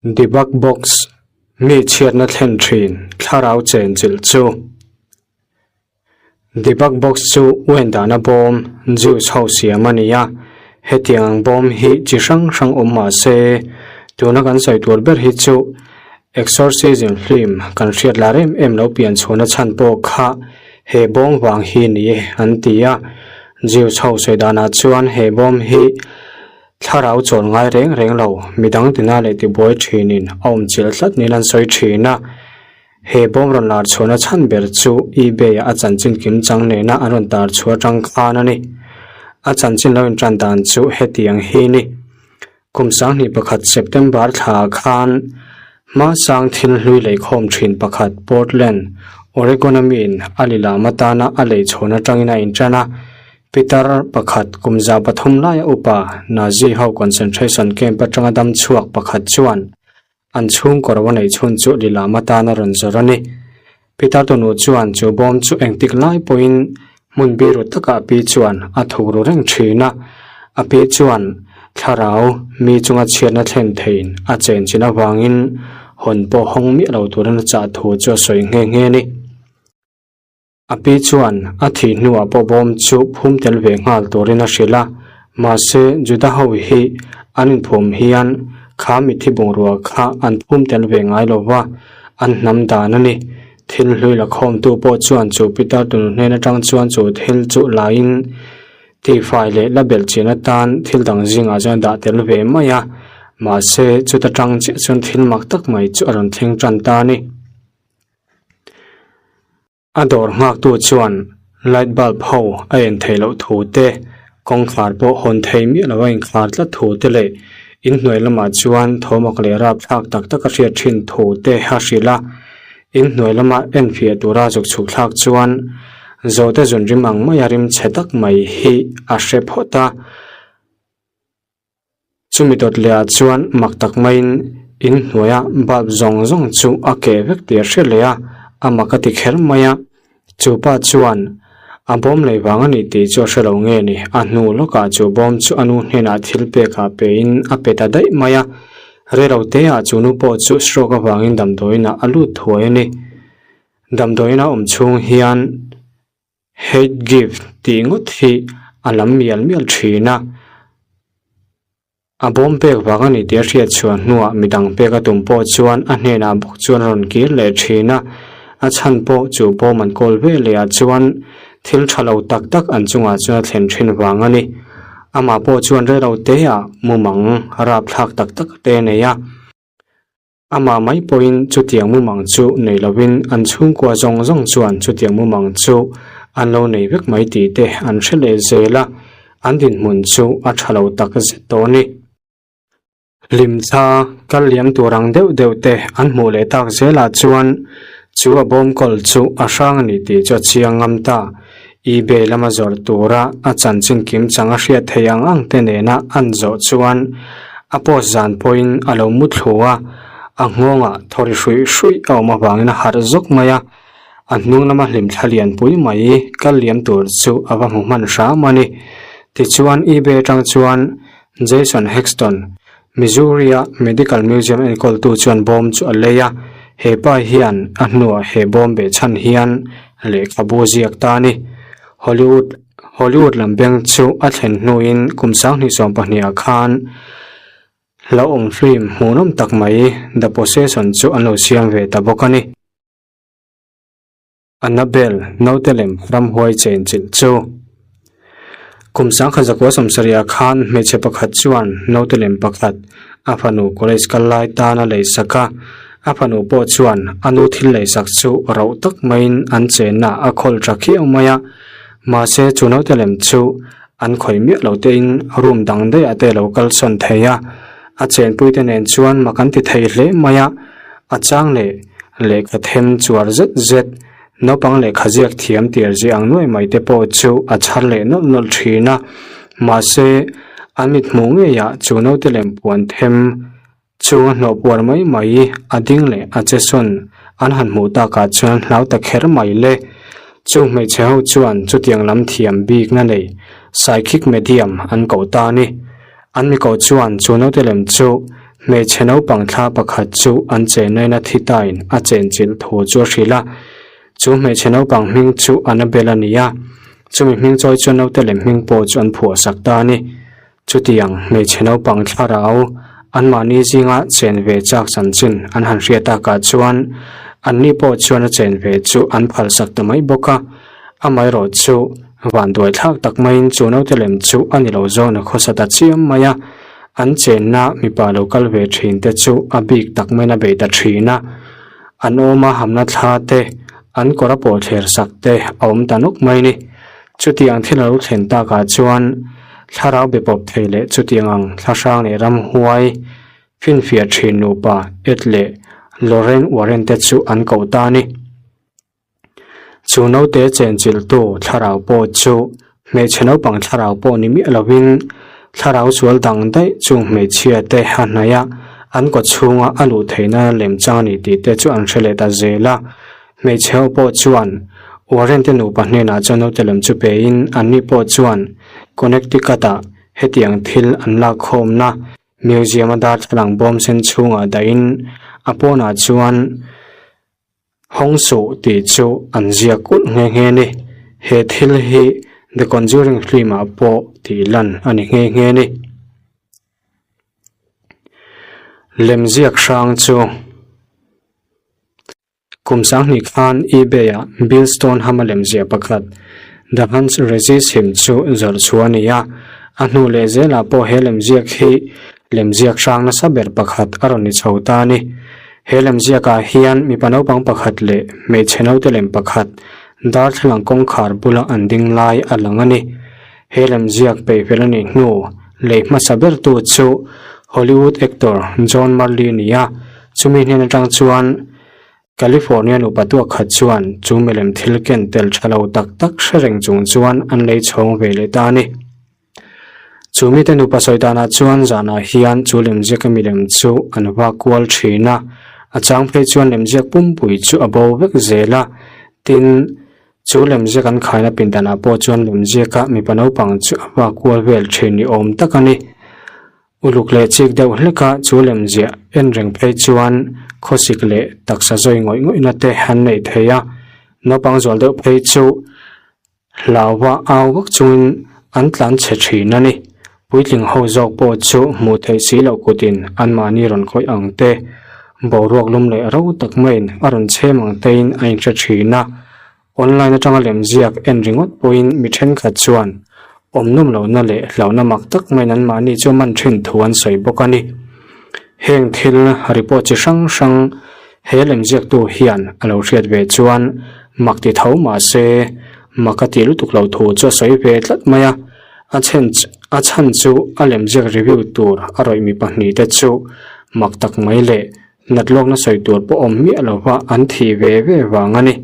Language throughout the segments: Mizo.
Debug box, Mi chhiatna thlen thin thlarau chenchilh chu. Debug box chu uen dahna bawm, juice ho siam a ni a, hetiang ang bawm hi chi hrang hrang awm mah se, tuna kan sawi tur ber hi chu exorcism film kan hriat lar em em lo pian chhuahna chhan pawh kha he bawm vang hi ni an ti a, juice ho sawi danah chuan he bawm hi Thlarau chawl ngai reng reng lo, midang tina leh tibuai thinin a awm chilh tlat niin an sawi thin a. He bawm rawn lar chhuahna chhan ber chu eBay-ah a chanchin kim chang nena an rawn tar chhuah atang khan a ni. A chanchin lo intan dan chu hetiang hi ni. Kum 2001 September thla khan hmasang thil hlui leikhawm thin pakhat Portland, Oregon-a miin a lilam atana a lei chhawn atangin a intan a. Pitar pakhat kum 300 laia upa Nazi ho concentration camp atanga dam chhuak pakhat chuan an chhungkaw ro a neih chhun chu lilam atan a rawn zawrh a ni. Pitar tunu chuan chu bawm chu engtik lai pawhin hmun biru takah a pi chuan a thuk ru reng thin a, a pi chuan thlarau mi chunga chhiatna thlen theiin a chen chin avangin hawn pawh hawng miah lo turin a chah thu chu a sawi nghe nghe a ni. A pi chuan a thih hnuah pawh bawm chu phum tel ve nghal turin a hrilh a, mahse Juda ho hi an inphum hian kha mitthi bungrua kha an phum tel ve ngai lo va, an hnam dan a ni. Thil hlui la khawmtu pawh chuan chu Peter tunu hnen atang chuan chu thil chu laiin tihfai leh la belh chian atan thil dang zingah chuan a dah tel ve mai a, mahse chuta tang chiah chuan thil mak tak mai chu a rawn thleng tan ta a ni. A dawr nghaktu chuan light bulb ho a en theih loh thu te, kawngkhar pawh hawn thei miah lo a inkhar tlat thu te leh inhnuai lamah chuan thawmak leh rapthlak tak tak a hriat thin thu te a hrilh a. Inhnuai lama enfiah tura zuk chhuk thlak chuan zawhte zunrim ang maia rim chhe tak mai hi a hre phawt a. Chumi dawt leh ah chuan mak tak maiin in hnuaia bulb zawng zawng chu a keh vek tih a hre leh a, a mak a ti kher mai a. Chu pa chuan a bawm lei vang a ni tih chu a hre lo nge ni, a hnu lawkah chu bawm chu a nu hnenah thil pekah pein a pe ta daih mai a. Rei lo te ah chu nu pawh chu stroke avangin damdawiinah a lut thuai a ni. Damdawiina awm chhung hian. Hate gift tih ngawt hi a lam mial mial thin a, a bawm pek vang a ni tih a hriat chhuah hnuah midang pek a tum pawh chuan a hnenah bawk chuan a rawn kir leh thin a, a chhan pawh chu bawm an kawl ve leh ah chuan thil tha lo tak tak an chungah chuan a thlen thin vang a ni. Amah pawh chuan reilo te ah mumang rapthlak tak tak te a nei a. Amah mai pawhin chutiang mumang chu nei lovin an chhungkua zawng zawng chuan chutiang mumang chu an lo nei vek mai tih te an hre leh zel a, an dinhmun chu a tha lo tak zet tawh a ni. Hlimthla kal liam tur ang deuh deuh te an hmuh leh tak zelah chuan chu a bawm kawl chu a hrang a ni tih chu a chiang ngam ta. eBay lama zawrh tura a chanchin kim chang a hriat theih ang ang te nena an zawh chuan a post zan pawhin a lo mu thlu a, a nghawngah thawri hruih hruih a awm avangin a harh zawk mai a, a hnung lama hlimthla lianpui mai kal liam tur chu a va hmu hman hram a ni. Tichuan eBay atang chuan Jason Hexton, Missouri-a Medical Museum enkawltu chuan bawm chu a lei a, he pa hian a hnuah he bawm behchhan hian lehkhabu ziak ta a ni. Hollywood Hollywood lam beng chu a thlen hnuin kum 2020 ah khan hlauhawm film hmuhnawm tak mai The Possession chu an lo siam ve ta bawk a ni. Annabelle naute lem ramhuai chen chilh chu. Kum 1970 khan hmeichhe pakhat chuan naute lem pakhat a fanu college kal lai tan a lei sak a, a fanu pawh chuan a nu thil lei sak chu rauh tak maiin an chenna a khawl tha khiau mai a, mahse chu naute lem chu an khawih miah lo tein room dang daih ah te a lo kalsawn thei a, a chenpuite nen chuan mak an ti thei hle mai a, a chang leh Lehkha them chuar zet zet, naupang lehkha ziak thiam tir zia ang nuai mai te pawh chu a chhar leh nawlh nawlh thin a. Mahse, an mithmuh ngeiah chu naute lem puan them chunga hnawh puar mai mai a ding leh a che sawn an han hmuh takah chuan hlau ta kher mai le. Chu hmeichhe ho chuan chutiang lam thiam bikna nei psychic medium an koh ta a ni. An miko chuan chu naute lem chu. Hmeichhe naupang thla pakhat chu an chennain a thi tain a chenchilh thu chu a hrilh a. Chu hmeichhe naupang hming chu Annabel a ni a, chumi hming chawi chuan naute lem hming pawh chu an phuahsak ta a ni. Chutiang hmeichhe naupang thlarau anmahni zinga chen ve chak chanchin an han hriat takah chuan anni pawh chuan a chen ve chu an phalsak ta mai bawk a. Amaherawh chu vanduai thlak tak maiin chu naute lem chu a ni lo zawn a khawsa ta chiam mai a, an chenna mipa lo kal ve thin te chu a bik tak maiin a bei ta thin a. An awma hamna thla te, an kawr a pawh thler sak te a awm ta nawk mai ni. Chutiang thil a lo thlen takah chuan thlarau be pawp thei leh chutiang ang thlahrang leh ramhuai finfiah thin nupa Ed leh Lorraine Warren te chu an koh ta a ni. Chu naute chenchilhtu thlarau pawh chu hmeichhe naupang thlarau pawh ni miah lovin thlarau sual dang daih chung hmeichhia te a hnaih a, an kaw chhunga a luh theihna lem chang a ni tih te chu an hre leh ta zel a. Hmeichhe ho pawh chuan Warren te nupa hnenah chuan naute lem chu pein anni pawh chuan Connecticut-ah hetiang thil an lakkhawmna museum-a darthlalang bawm sen chhungah dahin a pawnah chuan Hawng suh tih chu an ziak kulh nghe nghe ni. He thil hi The Conjuring film ah pawh tih lan a ni nghe nghe ni. Lemziak hrang chu Kum sanghnih khan eBay ah Bill Stoneham a lemziah pakhat The Hunt Resist Him chu zawrh chhuah a ni a. A hnu leh zelah pawh he lemziak hi lemziak hrang nasa ber pakhat a rawn ni chho ta a ni. He lemziakah hian mipa naupang pakhat leh hmeichhe naute lem pakhat darthlalang kawngkhar bula an ding lai a lang a ni. He lemziak peihfel a nih hnu lei hmasa bertu chu Hollywood actor John Marley a ni a, chumi hnen atang chuan California nupa tuak khat chuan chu milem thil ken tel tha lo tak tak hre reng chung chuan an lei chhawng ve leh ta a ni. Chu mite nupa sawi danah chuan zanah hian chu lemziak a milem chu an va kual thin a, a chang phei chuan lemziak pumpui chu a bo vek zel a, tin, chu lemziak an khaina pindanah pawh chuan lemziaka mipa naupang chu a va kual vel thin ni awm tak a ni. Uluk leh chik deuh hleka chu lemziah en reng phei chuan khawsik leh taksa zawi ngawih ngawihna te an neih thei a, naupang zual deuh phei chu Hlauva au vak chungin an tlan chhe thin a ni. Puitling ho zawk pawh chu hmuh theih si loh kutin anmahni rawn khawih ang te, boruak lum leh ro tak maiin a rawn chhem ang tein a inhre thin a. Online atanga lemziak en ringawt pawhin mi thenkhat chuan awm nawm lohna leh hlauhna mak tak maiin anmahni chu man thin thu an sawi bawk a ni. Heng thil report chi hrang hrang He lemziaktu hian a lo hriat ve chuan mak ti tho mah se, mak a ti lutuk lo thu chu a sawi ve tlat mai a. A chhen a chhan chu a lemziak review tur a rawih mi pahnihte chu mak tak mai leh nat lawkna sawi tur pawh awm miah lova an thih ve ve vang a ni.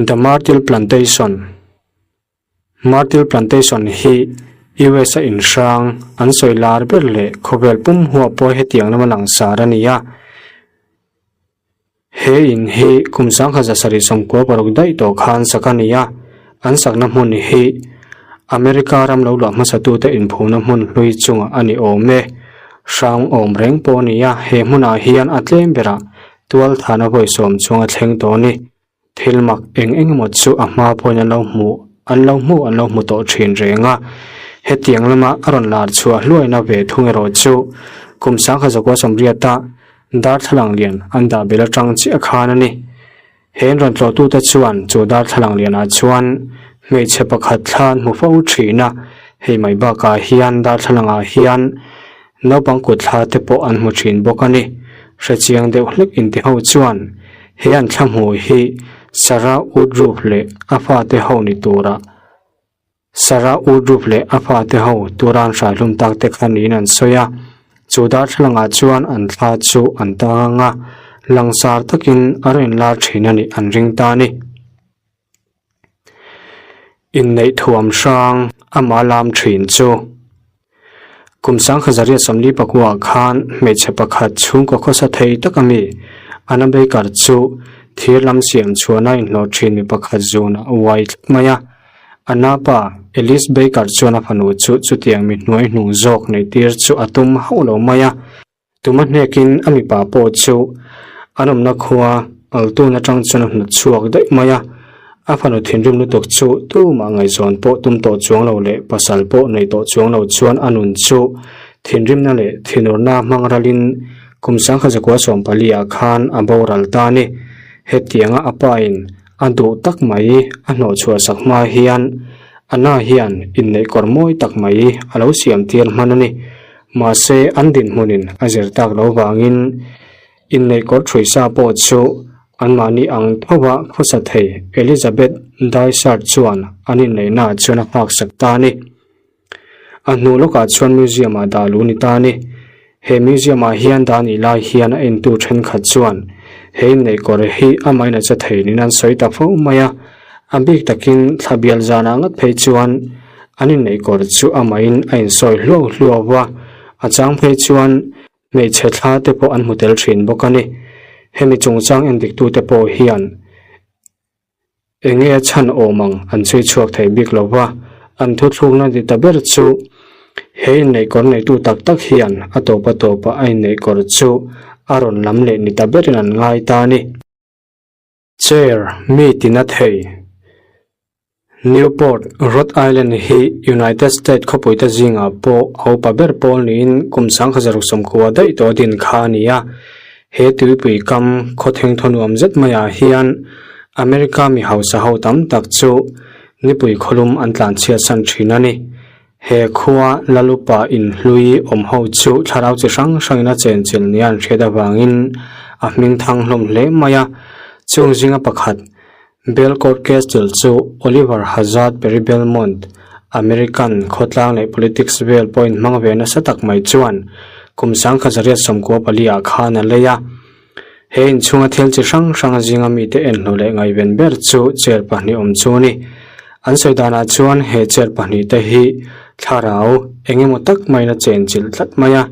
The Myrtle Plantation Myrtle Plantation hi US a inhrang an sawi lar ber leh khawvel pum huah pawh hetiang lama langsar a ni a. He in hi kum sangkhat 796 daih tawh khan sak a ni a, an sakna hmun hi America ram lo luah hmasatute inphumna hmun hlui chungah a ni awm e. Hrang awm reng pawh a ni a, he hmunah hian a tlem berah tualthana vawi sawm chunga thleng tawh a ni. Thil mak eng eng emaw chu a hma pawhin an lo hmuh an lo hmuh an lo hmu tawh thin reng a. Hetiang lama a rawn lar chhuah hluaina ve thung erawh chu kum 1900 sawmriata darthlalang lian an dah bel atang chiah khan a ni. He an rawn tlawhtute chuan chu darthlalang lianah chuan hmeichhe pakhat thla an hmu fo thin a, hei mai bakah hian darthlalangah hian Naupang kut thla te pawh an hmu thin bawk a ni. Hrechiang deuh hlek inti ho chuan he an thla hmuh hi Sarah Woodruff leh a fate ho ni tura Sarah Woodruff leh a fate ho tura an hrai hlum tak te kha niin an sawi a. Chu darthlalangah chuan an thla chu an tang ang a, langsar takin a rawn inlar thin a nih an ring ta a ni. Inneih thuam hrang ama lam thin chu. Kum 1949 khan hmeichhe pakhat chhungkaw khawsa thei tak a mi, Anna Baker chu thir lam siam chhuahna inhlawh thin mi pakhat zunah a uai tlat mai a. Anna pa Alice Baker chuan a fanu chu chutiang mi hnuai hnung zawk neih tir chu a tum hauh lo mai a. Tuma hnekin a mipa pawh chu an awmna khua Altun atang chuan a hnawt chhuak daih mai a. A fanu thinrim lutuk chu tumah ngaihzawn pawh tum tawh chuang lo leh pasal pawh nei tawh chuang lo chuan a nun chu thinrimna leh thinurna hmang ralin kum 1914 ah khan a boral ta a ni. Hetianga a pa in a duh tak mai a hnawh chhuah sak hma hian Anna hian inneih kawr mawi tak mai a lo siam tir hman a ni. Mahse an dinhmunin a zir tak lo vangin inneih kawr ṭhui sa pawh chu anmahni ang thova khawsa thei Elizabeth Dysart chuan an inneihnaah chuan a nghaksak ta a ni. A hnu lawkah chuan museum-ah dah luh ni ta a ni. He museum-ah hian dah nih lai hian a entu thenkhat chuan he inneih kawr hi amahin a che thei niin an sawi ta fo mai a. A bik takin thla bial zanah ngat phei chuan an inneih kawr chu amahin a insawi hluau hluau a, a chang phei chuan hmeichhe thla te pawh an hmu tel thin bawk a ni. Hemi chungchang endiktute pawh hian Enge a chhan awm ang an chhui chhuak thei bik lo va, an thuthlukna ni ta ber chu he inneih kawr neitu tak tak hian a tawpa tawpa a inneih kawr chu a rawn lam leh ni ta berin an ngai ta a ni. Chair, mi tina thei. Newport, Rhode Island hi United States khawpuite zingah pawh a upa ber pawl niin kum 1960 daih tawh din kha a ni a. He tuipui kam khawtheng thaw nuam zet maiah hian America mi hausa ho tam tak chu nipui khawlum an tlanchhiat san thin a ni. He khua Lalupa inhlui awm ho chu thlarau chi hrang hrangin a chenchilh nia an hriat avangin a hming thang hlawm hle mai a. Chung zinga pakhat Belcourt Castle chu Oliver Hazard Perry Belmont, American khawtlang leh politics vel pawhin hmang ve nasa tak mai chuan kum 1994 ah khan a lei a. He inchhunga thil chi hrang hrang zinga mite enhnu leh ngaihven ber chu chair pahnih awm chu a ni. An sawi danah chuan he chair pahnih te hi thlarau eng emaw tak maiin a chenchilh tlat mai a.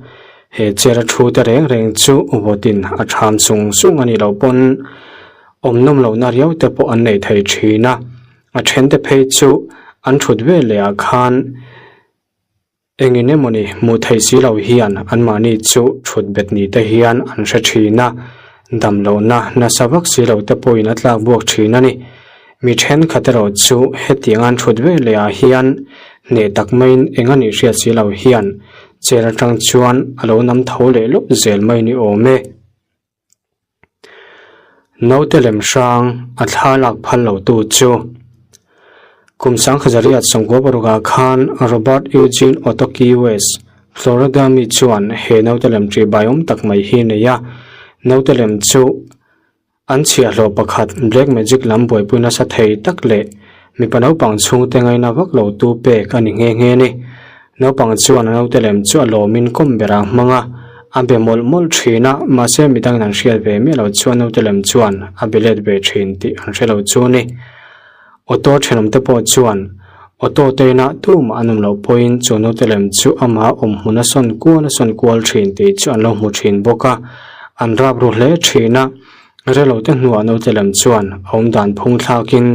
He chair a thu te reng reng chu vawtin a tham sung sung a nih loh pawn Awm nawm lohna riau te pawh an nei thei thin a, a then te phei chu an thut ve leh ah khan engin emawni hmuh theih si lo hian anmahni chu thut bet ni te hian an hre thin a, dam lohna nasa vak si lo te pawhin a tlak buak thin a ni. Mi thenkhat erawh chu hetiang an thut ve leh ah hian hneh tak maiin eng a nih hriat si lo hian chair atang chuan a lo nam tho leh lawp zel mai ni awm e. Naute lem hrang a thla lak phal lo tu chu kum 1996 ah khan Robert Eugene Otto Key West, Florida mi chuan he naute lem ṭih baiawm tak mai hi a nei a. Naute lem chu an chhiahhlawh pakhat Black Magic lam buaipui nasa thei tak leh mipa naupang chhungte ngaina vak lo tu pek a ni nghe nghe a ni. Naupang chuan a naute lem chu a lawmin kawm berah a hmang a, a be mawlh mawlh thin a, mahse midangin an hriat ve miah lo chuan naute lem chuan a be let ve thin tih an hre lo chu a ni. Auto thenawmte pawh chuan auto te inah tumah an awm loh pawhin chu naute lem chu amah awm hmun a sawn kual a sawn kual thin tih chu an lo hmu thin bawk a, an rap ru hle thin a. Relote hnuah naute lem chuan a awm dan phung thlakin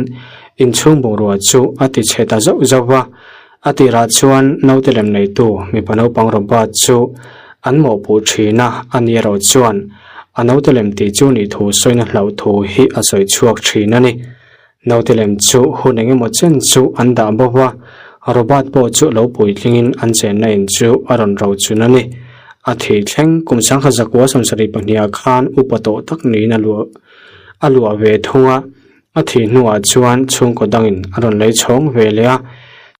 inchhung bungrua chu a ti chhe ta zauh zauh va. A tirah chuan naute lem neitu mipa naupang Robert chu an mawhpuh thin a, a ni erawh chuan a naute lem tih chu nih thu sawina hlauh thu hi a sawi chhuak thin a ni. Naute lem chu hun eng emaw chen chu an dah bo va, Robert pawh chu lo puitlingin an chenna in chu a rawn rochun a ni. A thih thleng kum 1972 ah khan upa tawh tak niin a luah a luah ve thung a. A thih hnuah chuan chhungkaw dangin a rawn lei chhawng ve leh a,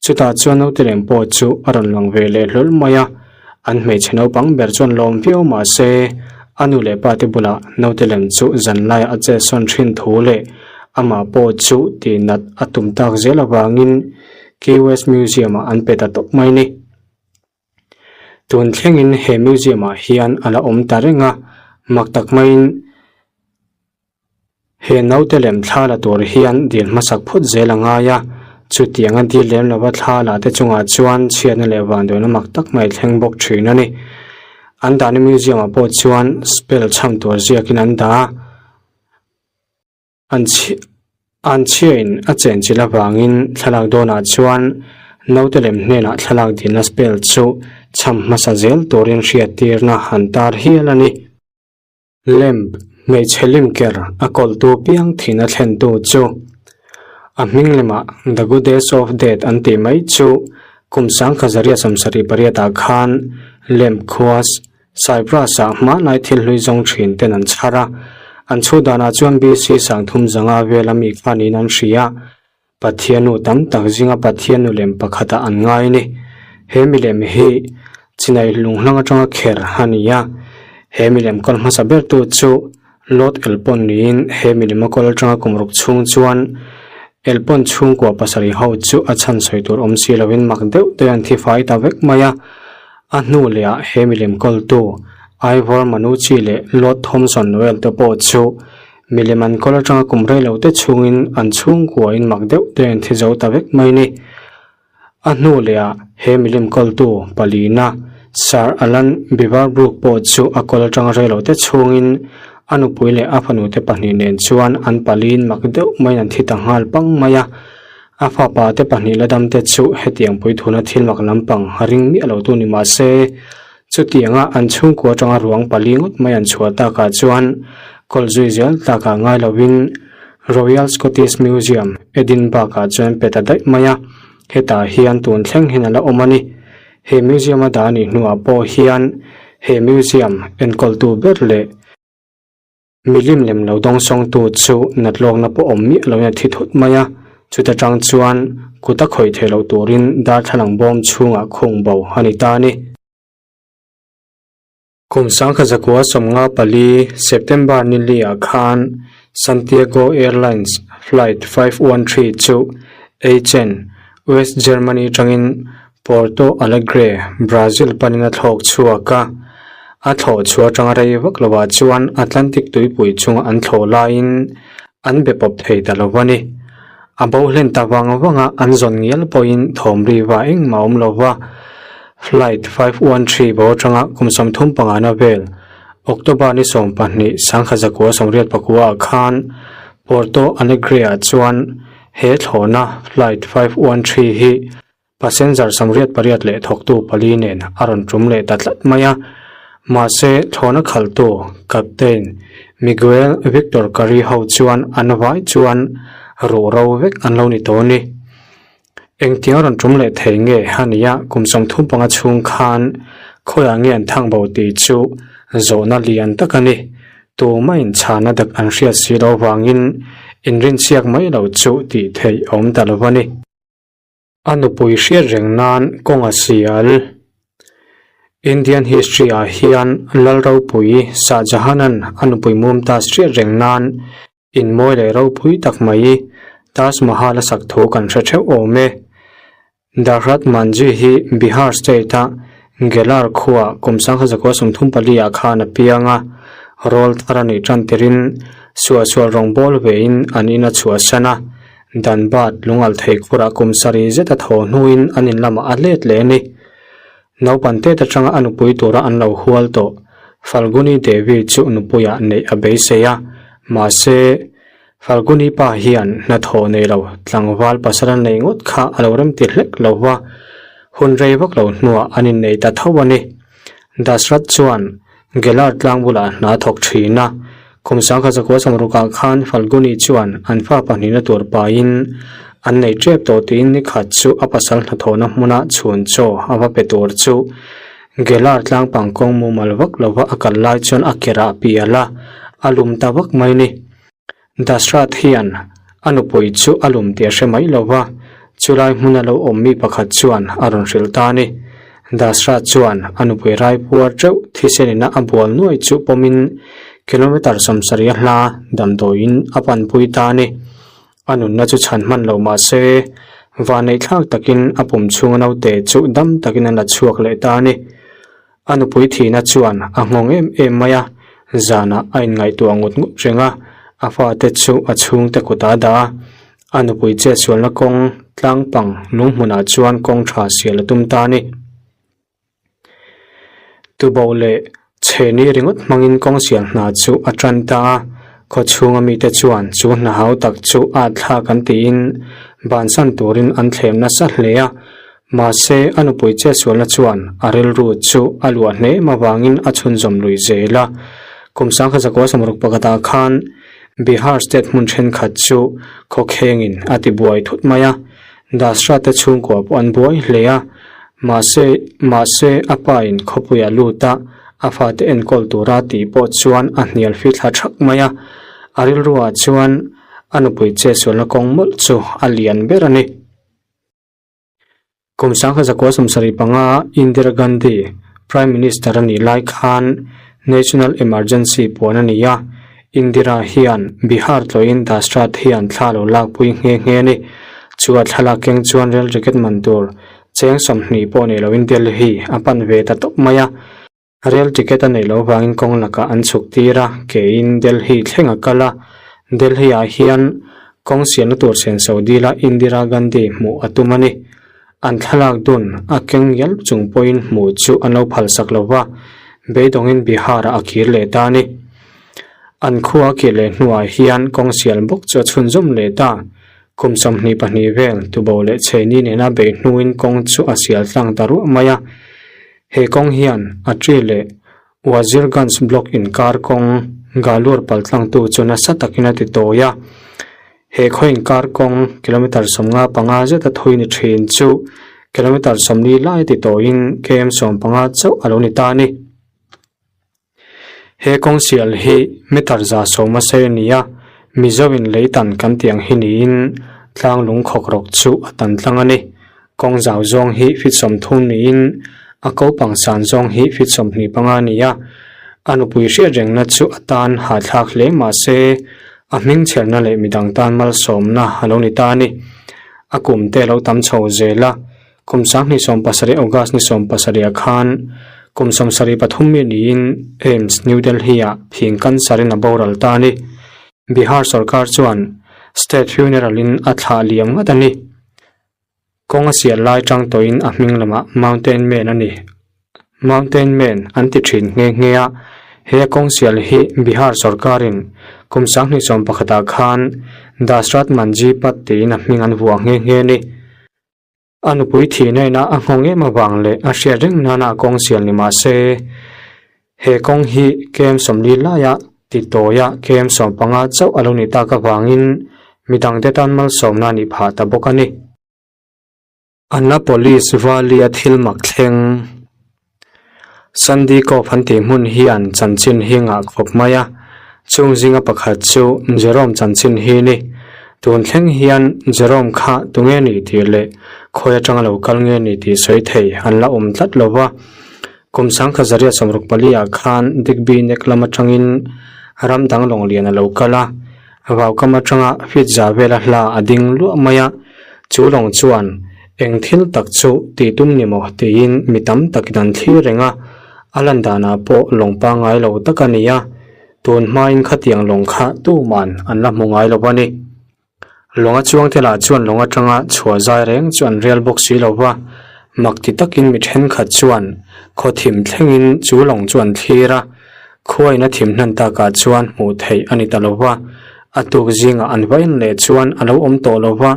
chutah chuan naute lem pawh chu a rawn lang ve leh hlawl mai a. An hmeichhe naupang ber chuan lawm viau mah se, a nu leh pa te bulah naute lem chu zan laiah a chet sawn thin thu leh amah pawh chu tih nat a tum tak zel avangin Key West Museum-ah an pe ta tawp mai ni. Tun thlengin he museum-ah hian a la awm ta reng a, mak tak maiin, He naute lem thla la tur hian dil hmasak phawt zel a ngai a, chutianga dil lem lova thla la te chungah chuan chhiatna leh vanduaina mak tak mai thleng bawk thin a ni. An dahna museum ah pawh chuan spell chham tur ziakin an dah a, an chhi an chhiain a chenchilh avangin thlalak dawnah chuan. Naute lem hnenah thlalak dilna spell chu chham hmasa zel turin hriattirna han tar hial a ni. Lamp, hmeichhe lim ker a kawltu piang thihna thlentu chu a hming lemah The Goddess of Death an tih mai chu kum sangkhazaria 78 ah khan Lamp khua Cyprus-ah hmanlai thil hlui zawng thin ten an chhar a, an chhu danah chuan BC 35 vela mi kha niin an hria. Pathiannu tam tak zinga Pathiannu lem pakhatah an ngai a ni. He milem hi chinai lunghlang atanga kher a ni a. He milem kawl hmasa bertu chu Lord Elpon niin he milem a kawl atanga kum ruk chhung chuan Elpon chhungkua pasarih ho chu a chhan sawi tur awm si lovin mak deuh deuh an thi fai ta vek mai a. A hnu lehah he milem kawltu Ivor Manucci leh Lord Thomson Noel te pawh chu Milem an kawl atanga kum rei lo te chhungin an chhungkuain mak deuh te an thi zo ta vek mai ni. A hnu lehah he milim kawltu palina Sir Alan Beaverbrook pawh chu a kawl atanga rei lo te chhungin a nupui leh a fanute pahnih nen chuan an paliin mak deuh maiin an thi ta nghal pang mai a. A fapa te pahnih la dam te chu hetiang puithuna thil mak lampang ring miah lo tu ni mah se, Chutianga an chhungkua atanga ruang pali ngawt mai an chhuah takah chuan kawl zui zel takah ngai lovin Royal Scottish Museum, Edinburgh-ah chuan pe ta daih mai a, hetah hian tun thleng hian a la awm a ni. He museum a dah nih hnuah pawh hian he museum enkawltu ber leh Milim lem lo dawngsawngtu chu natlawkna pawh awm miah loin a thi thut mai a, chuta tang chuan kut a khawih theih loh turin darthlalang bawm chhungah khung bo a ni ta a ni. Kum sangkha zakua 54 September ni liah khan Santiago Airlines Flight 513 chu Aachen, West Germany tangin Porto Alegre, Brazil panin a thlawk chhuak a, a thlawh chhuah atanga rei vak lovah chuan Atlantic tuipui chunga an thlawh laiin an be pawp thei ta lo a ni. A bo hlen ta vang vanga an zawn ngial pawhin thawm ri va engmah a awm lo va. Flight 513 bo atanga kum 35 na vel, October ni 12, 1989 ah khan Porto Alegre-ah chuan he thlawhna Flight 513 hi Passenger 88 leh thawktu pali nen a rawn tum leh ta tlat mai a. Mahse, thlawhna khalhtu Captain Miguel Victor Curry ho chuan an vai chuan ruh ro vek an lo ni tawh a ni. Engtiang a rawn tum leh thei nge a nia kum 35 chhung khan khawiah nge an thang bo tih chu zawhna lian tak a ni. Tumah inchhana dak an hriat si loh avangin inrinchhiak mai lo chu tih theih a awm ta lo a ni. A nupui hriat reng nan kawng a sial. Indian history ah hian Lal ropui Shah Jahan-a'n a nupui Mumtaz hriat reng nan in mawi leh ropui tak mai Taj Mahal a sak thu kan hre theuh awm e. Dashrath Manjhi hi Bihar state-a Gelar khuaa kum 1934 ah khan a piang a, rawl thar a nih tan tirin suahsual rawngbâwl vein an in a chhuahsan a. Dhanbad lungalh thei khurah kum sarih zet a thaw hnuin an in lamah a let leh a ni. Naupan tet atanga a nupui tura an lo hual tawh Falguni Devi chu nupuiah neih a beisei a, mahse, Falguni pa hian hnathawh nei lo tlangval pasal a nei ngawt kha a lo remti hlek lo va, hun rei vak lo hnuah an innei ta tho a ni. Dashrath chuan Gelar tlang bulah hna thawk thin a, kum 1960 ah khan Falguni chuan an fa pahnihna tur pahin an nei tep tawh tiin ni khat chu a pasal hnathawhna hmuna chhun chaw a va pe tur chu Gelar tlang pang kawng mumal vak lova a kal lai chuan a kerah a pial a, a lum ta vak mai ni. Dashrath hian a nupui chu a lum tih a hre mai lo va, chulai hmuna lo awm mi pakhat chuan a rawn hrilh ta a ni. Dashrath chuan a nupui rai puar teuh thisenina a bual nuai chu pawmin kilometre 70 a hla damdawiin a panpui ta a ni. A nunna chu chhan hman lo mah se, vanneihthlak takin a pum chhunga naute chu dam takin a la chhuak leh ta a ni. A nupui thihna chuan a nghawng em em mai a, zanah a inngaihtuah ngut ngut reng a, a fate chu a chhungte kutah a dah a. A nupui chetsualna kawng tlangpang lung hmunah chuan kawng tha sial a tum ta a ni. Tuboh leh chhehni ringawt hmangin kawng sial hna chu a tan ta a, khawchhunga mite chuan chu hna hau tak chu at thlak an tiin bansan turin an thlem nasa hle a. Mahse, a nupui chetsualna chuan a rilru chu a luah hnem avangin a chhunzawm lui zel a. Kum 1960 pakhatah khan Bihar state hmun thenkhat chu khawkhengin a tibuai thut mai a, Dasra te chhungkua pawh an buai hle a. Mahse, mahse a pa in khawpuia lut a, a fate enkawl tura tih pawh chuan a hnial fithla thak mai a. A rilruah chuan a nupui chetsualna kawng mawlh chu a lian ber a ni. Kum 1975 Indira Gandhi Prime Minister a nih lai khan National Emergency puan a ni a, Indira hian Bihar tlawhin Dashrath hian thla lo lakpui nghe nghe a ni. Chu a thlalak keng chuan rail ticket man tur cheng 20 pawh nei loin Delhi a pan ve ta tawp mai a. Rail ticket a neih loh vangin kawng lakah an chhuk tir a, keiin Delhi thleng a kal a. Delhi ah hian kawng siamna tur senso dila Indira Gandhi hmuh a tum a ni. An thlalak dun a keng ngial chung pawhin hmuh chu an lo phalsak lo va, beidawngin Bihar ah a kir leh ta a ni. An khua a kir leh hnuah hian kawng sial bawk chu a chhunzawm leh ta. Kum 22 vel tubo leh chheini nena beih hnuin kawng chu a sial tlang ta ruah mai a. He kawng hian Atri leh Wazirganj block inkar kawng Galur paltlangtu chu nasa takin a ti tawi a. He khaw inkar kawng kilometre 55 zeta thui ni thin chu kilometre 40 lai ti tawiin km 15 chauh a lo ni ta a ni. He kawng sial hi meter 100 a sei a ni a, Mizo in lei tan kan tih ang hi niin tlang lung khawk rawk chu a tan tlang a ni. Kawng zau zawng hi feet 30 niin a ko pang san zawng hi feet 25 a ni a. A nupui hriat rengna chu a tan hahthlak hle mah se a hming chherna leh midang tan malsawmna a lo ni ta a ni. A kum te a lo tam chho zel a. Kum 2017 August ni 17 ah khan kum 73 mi niin AIIMS New Delhi-ah phing cancer in a boral ta a ni. Bihar sorkar chuan state funeral in a thlah liam ngat a ni. Kawng a sial lai tang tawhin a hming lamah Mountain Man a ni. Mountain Man an ti thin nghe nghe a, he a kawng sial hi Bihar sorkarin kum 2011 ah khan Dashrath Manjhi Path tiin a hming an vuah nghe nghe a ni. A nupui thih naina a nghawng em avang leh a hriat reng nana a kawng sial ni mah se, he kawng hi km 40 laia ti tawia km 15 chauh a lo ni tak avangin midangte tan malsawmna a nih phah ta bawk a ni. Annapolis Valley-a thil mak thleng Sandy Cove an tih hmun hian chanchin hi ngah khawp mai a, chung zinga pakhat chu Jerome chanchin hi ni. Tun thleng hian Jerome kha tunge ni tih leh khawi atanga lo kal nge ni tih sawi thei an la awm tlat lo va. Kum 1964 ah khan Digby Neck lam atangin ram dang lawng lian a lo kal a, Vaukam atanga feet za vela hla a ding luah mai a, chu lawng chuan eng thil tak chu tih tum ni maw tiin mi tam takin an thlir reng a, a lan danah pawh lawng pangngai lo tak a ni a, tun hmain khatiang lawng kha tuman an la hmu ngai lo a ni. Lawnga chuangte lah chuan lawng atanga chhuah zai reng chu an rel bawk si lo va, mak ti takin mi thenkhat chuan khaw thim thlengin chu lawng chu an thlir a, Khuain a thim hnan takah chuan hmuh theih a ni ta lo va, a tuk zingah an va en leh chuan a lo awm tawh lo va,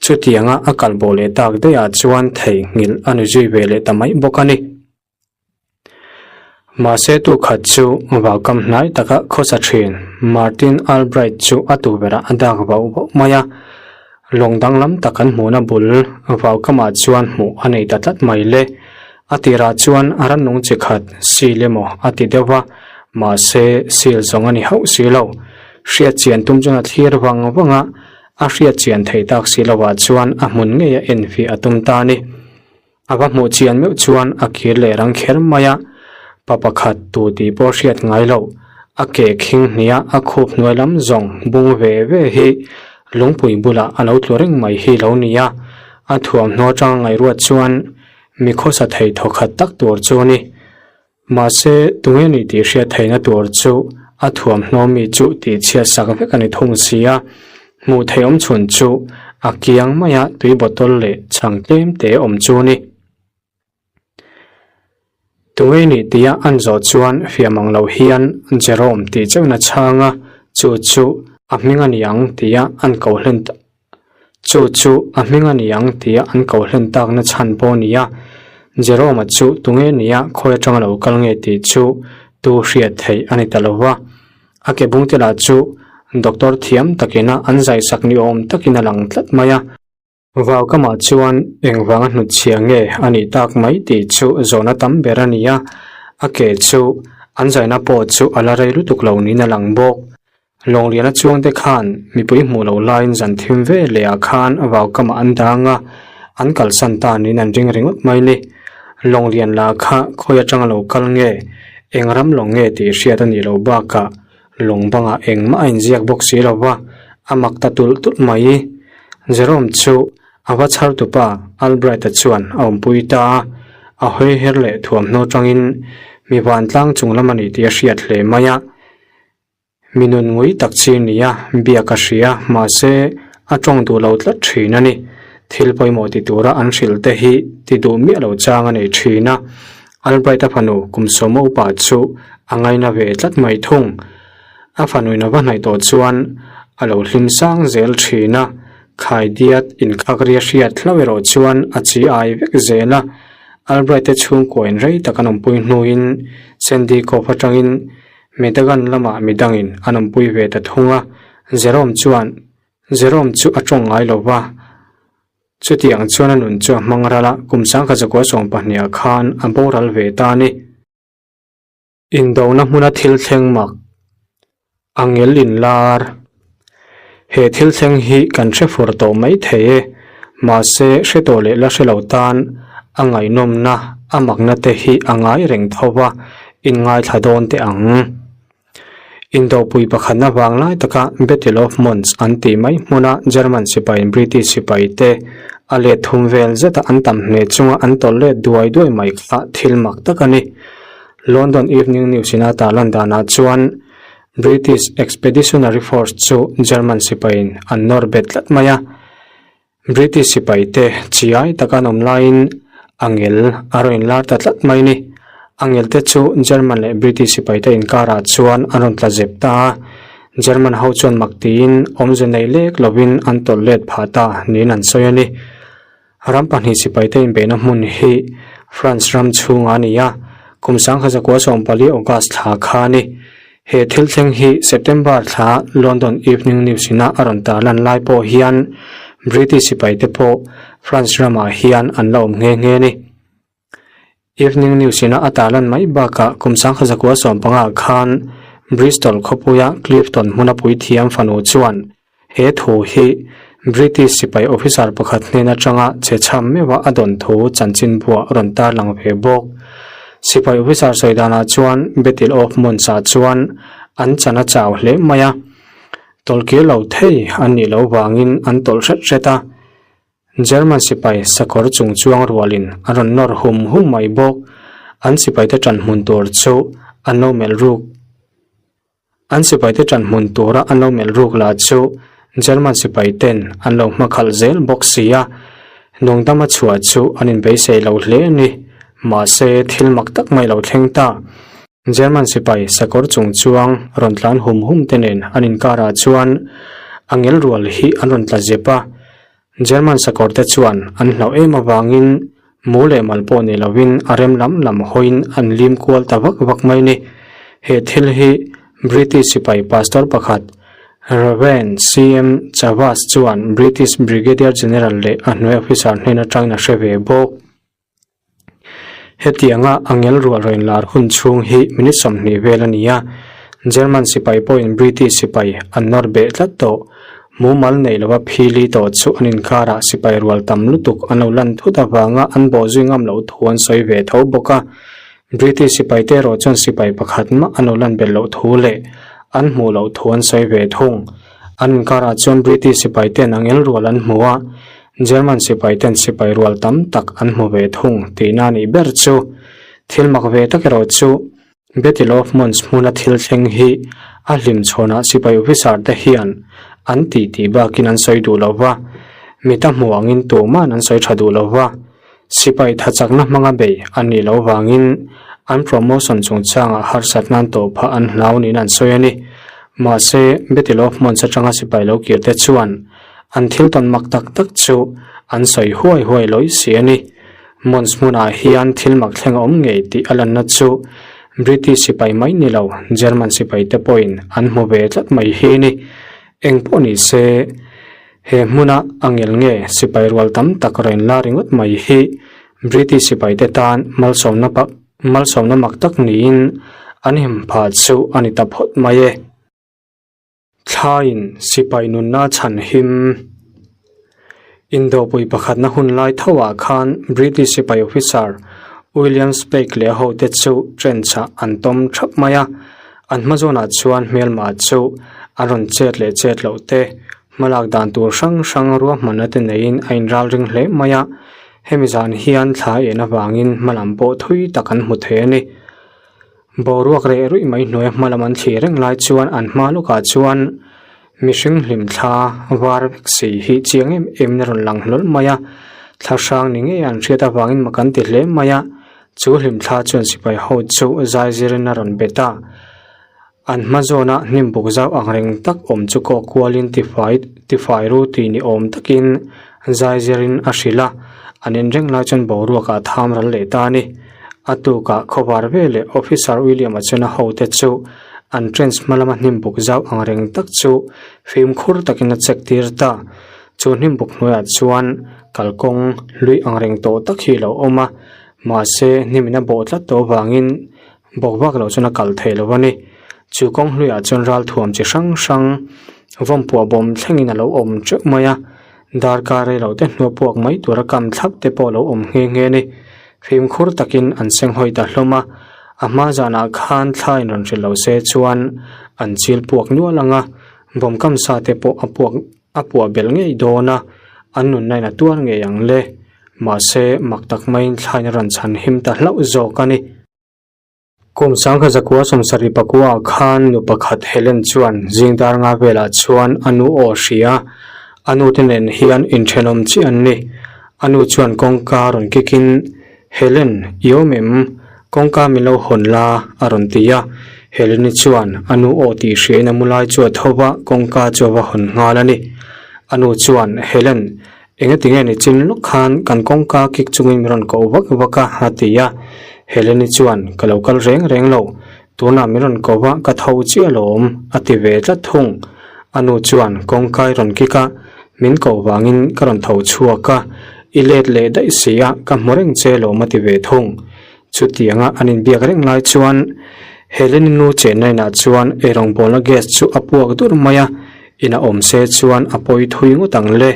chutianga a kal bawh leh tak daihah chuan theihnghilh a ni zui ve leh ta mai bawk a ni. Mahse tukhat chu vaukam hnai taka khawsa thin Martin Albright chu a tukverhah a dak vauh vauh mai a, Lawng danglam tak an hmuhna bul vaukamah chuan hmuh a nei ta tlat mai le. A tirah chuan a rannung chi khat seal emaw a ti deuh va, mahse seal zawng a ni hauh si lo. Hriat chian tum chuan a thlir vang vang a, a hriat chian thei tak si lovah chuan a hmun ngei a enfiah a tum ta a ni. A va hmuh chian meuh chuan a kir leh rang kher mai a, pa pakhat tu tih pawh hriat ngai loh, a ke khing hnia a khup hnuai lam zawng bung ve ve hi lungpui bulah a lo tlu reng mai hi lo ni a, a thuamhnaw atanga ngaihruat chuan mi khawsa thei thawkhat tak tur chu a ni. Mahse, tunge ni tih hriat theihna tur chu a thuamhnaw mi chu tih chhiat sak vek a ni thung si a, hmuh theih awm chhun chu a kiang maia tui bottle leh chhang tlem te awm chu a ni. Tunge ni tia an zawh chuan fiam ang lo hian Jerome tih chauhin a chhang a, chu chu a hming a ni ang tia an ko hlen. Chu chu a hming a ni ang tia an ko hlen takna chhan pawh a ni a. Jerome-a chu tunge nia khawi atanga lo kal nge tih chu tu hriat theih a ni ta lo va. A ke bungte lah chu doctor thiam takina an zaisak ni awm takin a lang tlat mai a. Vaukamah chuan engvanga hnutchhia nge a nih tak mai tih chu zawhna tam ber a ni a, a ke chu an zaina pawh chu a la rei lutuk lo niin a lang bawk. Lawngliana chuangte khan mipui hmuh loh laiin zan thim ve leh ah khan vaukamah an dang a, an kalsan ta niin an ring ringawt mai ni. Lawnglian lah kha khawi atanga lo kal nge, eng ram lawng nge tih hriat a nih loh bakah lawng bangah engmah a inziak bawk si lo va, a mak ta tulh tulh mai. Jerome chu a va chhar tupa Albright-a chuan a awmpui ta a, a hawi her leh thuamhnaw tangin mi vantlang chung lam a ni tih a hriat hle mai a. Mi nun ngui tak chi nia biak a hria, mahse a tawng duh lo tlat thin a ni. Thil pawimawh ti tura an hrilh te hi ti duh miah lo chang a nei thin a. Albright-a fanu kum sawma upa chu a ngaina ve tlat mai thung. A fanuin a va hnaih tawh chuan a lo hlim sang zel thin a, khaidiat inkhak ria hriat hlauh erawh chuan a chi ai vek zel a. Albright-te chhungkuain rei tak an awmpui hnuin Sandy Cove atangin Medagan lamah midangin an awmpui ve ta thung a, Jerome chuan Jerome chu a tawng ngai lo va, chutiang chuan a nun chu a hmang ral a, kum sangkhat zakua sawm pahniha khan a boral ve ta a ni. Indona hmuna thil thleng mak a ngel inlar. He thil thleng hi kan hre fur tawh mai thei e, mahse hre tawh leh la hre lo tan a ngaihnawmna, a makna te hi a ngai reng tho va, inngaithla dawn teh ang. Indopui pakhatna vang lai taka Battle of Mons an tih mai hmuna German sipaiin British sipai te a let thum vel zeta an tam hneh chunga an tawlh let duai duai mai kha thil mak tak a ni. London Evening News in a tarlan danah chuan British Expeditionary Force chu German sipaiin an nawr bet tlat mai a. British sipaite chiai taka an awm laiin a ngel a rawn inlar ta tlat mai a ni. A ngelte chu German leh British sipaite inkarah chuan an rawn tla zep ta a. German ho chuan mak tiin awmze nei lek lovin an tawlh let phah ta niin an sawi a ni. Ram pahnih sipaite inbeihna hmun hi France ram chhungah a ni a, kum 1914 August thla kha a ni. He thil thleng hi September thla London Evening News ina a rawn tarlan lai pawh hian British sipaite pawh France ramah hian an la awm nghe nghe a ni. Evening News ina a tarlan mai bakah kum 1915 khan Bristol khawpuia Clifton hmuna puithiam fanu chuan He thu hi British sipai officer pakhat hnen atanga che chham meuha a dawn thu chanchinbuah rawn tarlang ve bawk. Sipai officer sawi danah chuan Battle of Mons-ah chuan an chan a chau hle mai a, tawlhkir lo thei an nih loh vangin an tawlh hret hret a. German sipai sakawr chung chuang rualin a rawn nawr hum hum mai bawk. An sipaite ṭan hmun tur chu an lo melh ruk. An sipaite ṭan hmun tura an lo melh ruk lah chu German sipaiten an lo hmakhalh zel bawk si a, nungdama chhuah chu an inbeisei lo hle a ni. Mahse, thil mak tak mai lo thleng ta. German sipai sakawr chung chuang rawn tlan hum hum te nen an inkarah chuan a ngel rual hi an rawn tla zep a, German sakawrte chuan an hlauh em avangin mu leh mal pawh ni lovin a rem lam lam hawiin an lim kual ta vak vak mai ni. He thil hi British sipai pastor pakhat Rev. CM Chavas chuan British Brigadier General leh a hnuai officer hnen atangin a hre ve bawk. Hetianga a ngel rual rawn lar hun chhung hi minute 20 vel a ni a, German sipai pawhin British sipai an nawr beh tlat tawh. Mumal nei lova phili tawh chu an inkarah sipai rual tam lutuk an lo lan thut avanga an bawh zui ngam loh thu an sawi ve tho bawk a. British sipaite erawh chuan sipai pakhat mah an lo lan belh loh thu leh an hmuh loh thu an sawi ve thung. An inkarah chuan British sipaite'n a ngel rual an hmu a, German sipaiten sipai rual tam tak an hmu ve thung tihna a nih ber chu. Thil mak ve tak erawh chu Battle of Mons hmuna thil thleng hi a hlimchhawnah sipai officer te hian an tih tih bakin an sawi duh lo va, mita hmu angin tuman an sawi tha duh lo va, sipai thachakna hmanga bei an nih loh vangin an promotion chungchangah harsatna an tawh phah an hlau niin an sawi a ni. Mahse, Battle of Mons atanga sipai lo kir te chuan. An thil tawn mak tak tak chu an sawi huai huai lawi si a ni. Mons hmunah hian thil mak thleng a awm ngei tih a lanna chu British sipai mai ni lo German sipai te pawhin an hmu ve tlat mai hi a ni. Eng pawh ni se, he hmuna a ngel nge sipai rual tam tak rawn la ringawt mai hi British sipai te tan malsawmna malsawmna mak tak niin an him phah chu a ni ta phawt mai e. Thlaiin sipai nunna chhan him. Indopui pakhatna hun lai thoah khan British sipai officer William Speke leh a hote chu trench-ah an tawm thap mai a. An hma zawnah chuan hmelma chu an rawn chet leh chet loh te, hmalak dan tur hrang hrang ruahmanna te neiin a inralring hle mai a. Hemi zan hian thla en avangin hmalam pawh thui tak an hmu thei a ni. Boruak reh ruih mai hnuaia hma lam an thlir reng lai chuan an hma lawkah chuan mihring hlim thla var vek si hi chiang em em in a rawn lang hlawl mai a, thla hrang ni ngei an hriat avangin mak an ti hle mai a, chu hlim thla chuan sipai ho chu zai zirin a rawn bet a, an hma zawna hnim buk zau ang reng tak awm chu kawk kualin tifai tifai ru tih ni awm takin zai zirin a hrilh a, an en reng lai chuan boruakah tham ral leh ta a ni. A tukah khawvar ve leh Officer William-a chuan a hote chu an trench hma lama hnim buk zau ang reng tak chu fimkhur takin a check tir ta. Chu hnim buk hnuaiah chuan kalkawng hlui ang reng tawh tak hi a lo awm a, mahse hnimin a bawh tlat tawh avangin bawk vak loh chuan a kal thei lo a ni. Chu kawng hluiah chuan ralthuam chi hrang hrang vawmpuah bawm thlengin a lo awm teuh mai a. Darkar rei loh te hnua puak mai tura kam thlap te pawh lo awm nghe nghe a ni. Fimkhur takin an senghawi ta hlawm a, a hma zanah khan thla in rawn hrilh lo se chuan an chil puak nual ang a, bawm kam sa te pawh a puak a puah belh ngei dawn a, an nunna in a tuar ngei ang le. Mahse, mak tak maiin thla in a rawn chhan him ta hlauh zawk a ni. Kum sangkha zakua sawmsarih pakua ah khan nu pakhat Helen chuan zing dar nga velah chuan a nu aw hria a, a nu te nen hian inthenawm chiah an ni. A nu chuan kawngka rawn kick in, Helen, i awm em? Kawngka min lo hawn la, a rawn ti a. Helen-i chuan a nu aw tih hriain a mu lai chu a tho va, kawngka chu a va hawn nghal a ni. A nu chuan, Helen, Engati nge ni chin lawk khan kan kawngka kik chungin min rawn koh vak vak a, a ti a. Heleni chuan, Ka lo kal reng reng lo, tunah min rawn ko va, ka tho chiah alawm, a ti ve tlat thung. A nu chuan kawngka i rawn kik a, min koh vangin ka rawn tho chhuak a, i let leh daih si a, ka hmu reng che alawm, a ti ve thung. Chutianga an inbiak reng lai chuan Heleni nu chenna inah chuan eirawngbawlna gas chu a puak dur mai a, ina awm se chuan a pawi thui ngawt ang le.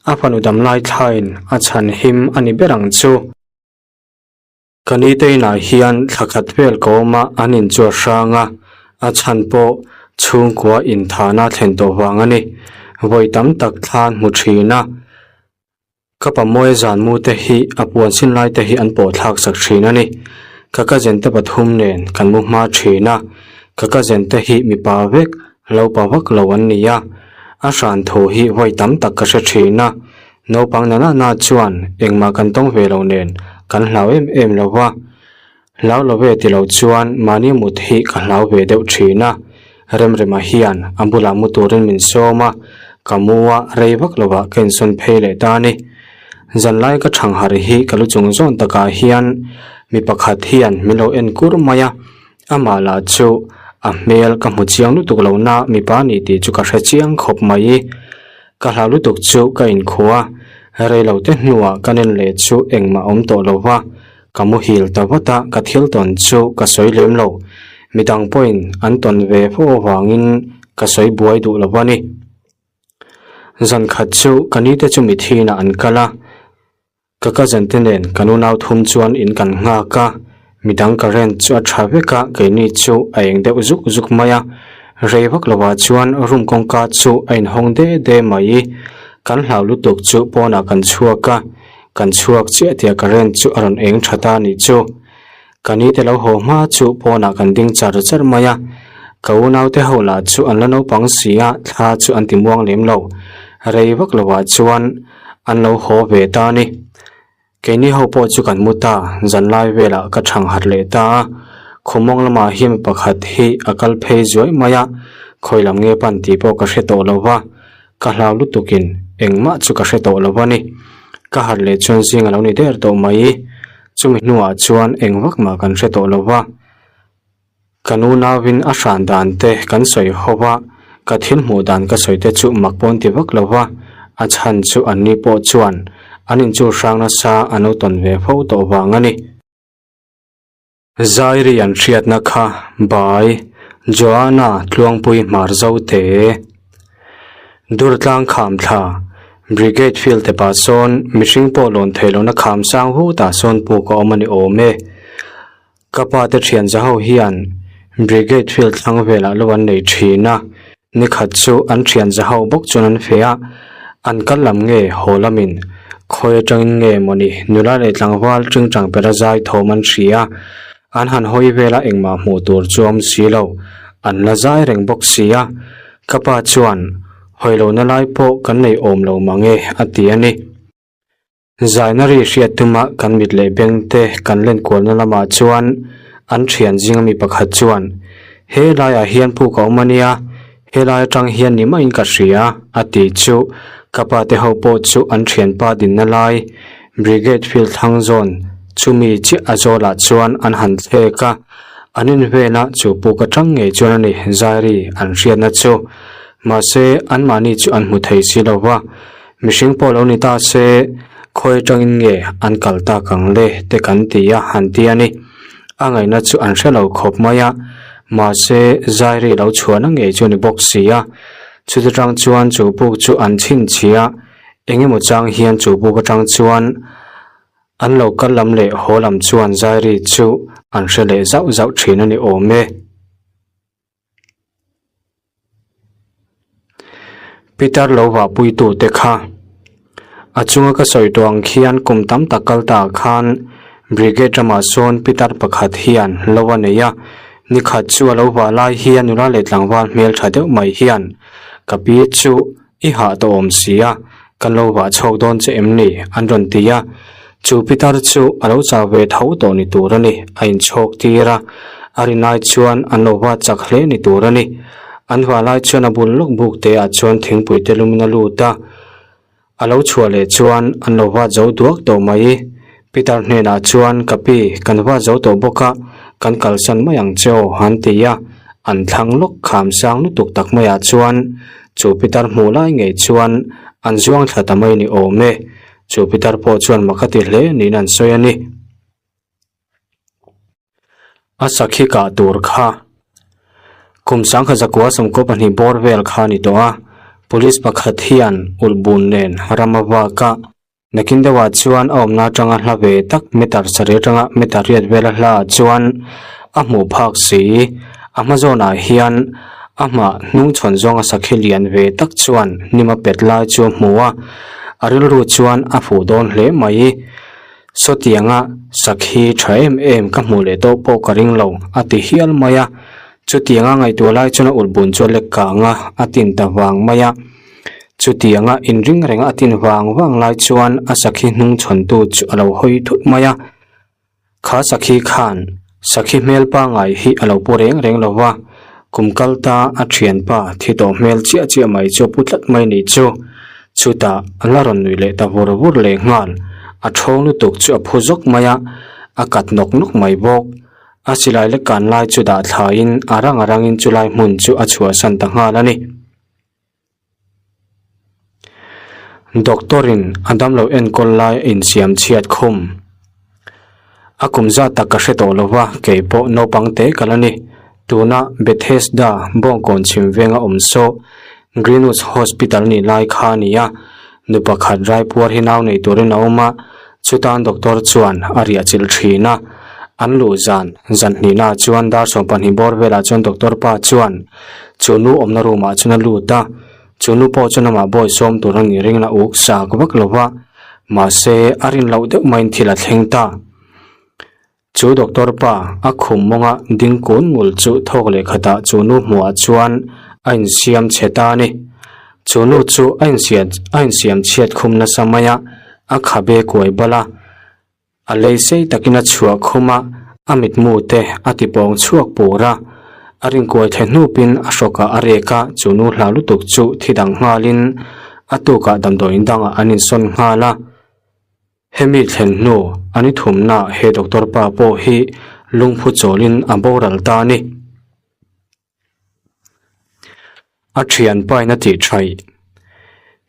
A fanu damlai thlain a chhan him a ni ber ang chu. Ka nite inah hian thla khat vel ka awm a, an inchuar hrang a, a chhan pawh chhungkua inthahna thlen tawh vang a ni. Vawi tam tak thla an hmu thin a. Ka pamawia zan mu te hi a puan sin lai te hi an pawh thlak sak thin a ni. Ka cousin te pathum nen kan mu hma thin a, ka cousin te hi mipa vek lo pa vak lo an ni a, a hran thu hi vawi tam tak ka hre thin a, naupang na na chuan engmah kan tawng ve lo nen kan hlau em em lo va. Hlau lo ve ti lo chuan mahni mut hi ka hlau ve deuh thin a, Remrema hian a bulah mu turin min sawm a, ka mu a rei vak lovah ka insawn phei leh ta a ni. Zanlai ka thang harh hi ka lu chung zawn takah hian mi pakhat hian min lo en kur mai a, amah lah chu a hmel ka hmu chiang lutuk lo na mipa ni tih chu ka hre chiang khawp mai. Ka hlau lutuk chu ka inkhua a, rei lo te hnuah ka nen leh chu engmah awm tawh lo va, Ka muhil ta vat a, ka thil tawn chu ka sawi lem lo. Midang pawhin an tawn ve fo avangin ka sawi buai duh lo a ni. Zan khat chu ka nite chu mithinah an kal a, ka cousin te nen kan unau thum chuan in kan nghak a, midang current chu a tha vek a, keini chu a eng deuh zuk zuk mai a. Rei vak lovah chuan room kawngka chu a inhawng de de mai. Kan hlau lutuk chu pawnah kan chhuak a, Kan chhuak chiah tia current chu a rawn eng tha ta nih chu. Ka ni te lo haw hma chu pawnah kan ding char char mai a. Ka unau te ho lah chu an la naupang si a, thla chu an ti muang lem lo. Rei vak lovah chuan an lo haw ve ta a ni. Keini ho pawh chu kan mu ta, zanlai velah ka thang harh leh ta a. Khawmawng lamah hian mi pakhat hi a kal phei zuai mai a, khawi lam nge pan tih pawh ka hre tawh lo va. Ka hlau lutukin Engmah chu ka hre tawh lo a ni. Ka harh leh chuan zing a lo ni der tawh mai. Chumi hnuah chuan eng vak mah kan hre tawh lo va. Ka nu nauin a hran dan te kan sawi ho va, ka thil hmuh dan ka sawi te chu mak pawn ti vak lo va, a chhan chu anni pawh chuan an inchur hrang nasa an lo tawn ve fo tawh vang a ni. Zairi an hriatna kha Bai Joanna Tluangpui Hmar Zote Durtlang kham thla Brigade Field te pah sawn mihring pawh lawn theih lohna kham sang hutah sawn puk a awm a ni awm e. Ka pa te thian za ho hian Brigade Field thlang velah lo an nei thin a, nikhat chu an thian za ho bawk chuan an feh a, an kal lam nge haw lamin khawi atangin nge mawni nula leh tlangval tingtang pera zai thawm an hria, an han hawi vela engmah hmuh tur chu a awm si lo, an la zai reng bawk si a, ka pa chuan hawi lohna lai pawh kan nei awm lo mange a ti a ni. Zaina ri hriat tuma kan mit leh beng te kan len kualna lamah chuan an thian zinga mi pakhat chuan, He laiah hian puk a awm a nia, he lai atang hian ni maiin ka hria, a ti chu ka pa te ho pawh chu an thianpa dinna lai Brigade Field thlang zawn chumi chiah a zawlah chuan an han thlek a, an invela chu puk atang ngei chuan a ni Zairi an hriatna chu. Mahse, anmahni chu an hmu thei si lo va. Mihring pawh lo ni ta se, khawi atangin nge an kal tak ang le te kan ti a han ti a ni. A ngaihna chu an hre lo khawp mai a, mahse Zairi lo chhuahna ngei chu a ni bawk si a. Chuti tang chuan chu buk chu an chhinchhi a, eng emaw chang hian chu buk atang chuan an lo kal lam leh haw lam chuan Zairi chu an hre leh zauh zauh thin a ni awm e. Peter lo vahpuitu te kha a chunga ka sawi tawh ang khian kum tam tak kal ta ah khan Brigade ramah sawn Peter pakhat hian lo a nei a, nikhat chu a lo vah lai hian nula leh tlangval hmeltha deuh mai hian ka pi chu I hah tawh awm si a, kan lo vah chhuak dawn che em ni? an rawn ti a. Chu pitar chu a lo chau ve tho tawh ni tur a ni, a inchhawk tir a. A rin lai chuan an lo vah chak hle ni tur a ni. An vah lai chuan a bul lawk buk te ah chuan thingpui te lumin a lut a. A lo chhuah leh chuan an lo vah zo duak tawh mai. Pitar hnenah chuan, Ka pi, kan vah zo tawh bawk a, kan kalsan mai ang che aw, an ti a. An thlang lawk kham sang lutuk tak maiah chuan Chu pitar hmuh lai ngei chuan an zuang thla ta mai ni awm e. Chu pitar pawh chuan mak a ti hle niin an sawi a ni. A sakhi kah tur kha kum sangkhat zakua sawmkaw pahnih bawr vel kha a ni tawh a, police pakhat hian ulh bun nen ram a vak a. Nakin deuhah chuan a awmna atanga hla ve tak meter sarih atanga meter riat vela hla ah chuan a hmuh phak si. A hma zawnah hian a hmah hnung chhawn zawnga sakhi lian ve tak chuan hnim a pet lai chu a hmu a, a rilru chuan a fuh dawn hle mai. Sawtianga sakhi tha em em ka hmuh leh tawh pawh ka ring lo a ti hial mai a. Chutianga ngaihtuah lai chuan a ulhbun chu a lek kang a, a tin ta vang mai a. Chutianga inring renga a tin vang vang lai chuan a sakhi hnung chhawntu chu a lo hawi thut mai a. Kha sakhi khan sakhi hmel pangngai hi a lo pu reng reng lo va, kum kal ta a thianpa thi tawh hmel chiah chiah mai chu a pu tlat mai ni chu. Chutah a la rawn nuih leh ta vur vur leh nghal, a thawng lutuk chu a phu zawk mai a, a kat nawk nawk mai bawk. A silai lek kan lai chu dah thlaiin a rang a rangin chulai hmun chu a chhuahsan ta nghal a ni. Doctor in a damlo enkawl lai a insiam chhiat khum. A kum zat tak ka hre tawh lo va, kei pawh naupang te ka la ni. Tuna Bethesda Bawngkawn chhim venga awm saw Greenwoods Hospital nih lai kha a ni a, nu pakhat raipuar hi nau nei turin a awm a, chutan doctor chuan a riah chilh thin a. An luh zan, zan hnihnaah chuan dar 12 bawr velah chuan doctor pa chuan Chu nu awmna room ah chuan a lut a, chu nu pawh chuan amah bawi sawm tur a ni ringin a uk sak vak lo va, mahse a rin loh deuh maiin thil a thleng ta. Chu doctor pa a khum mawnga ding kun ngul chu thawk leh khatah chu nu hmuhah chuan a insiam chhe ta a ni. Chu nu chu a insiam a insiam chhiat khum nasa mai a, a khabe kuai bal a. A lei sei takin a chhuah khum a, a mitmu te a ti pawng chhuak pur a. A rinkuai thei hnupin a hrawkah a rek a, chu nu hlau lutuk chu thi dang nghalin A tukah damdawiin dangah an insawn nghal a. Hemi thlen hnu a ni thumnaah he doctor pa pawh hi lungphu chawlin a boral ta a ni. A thian pain a tih thaih.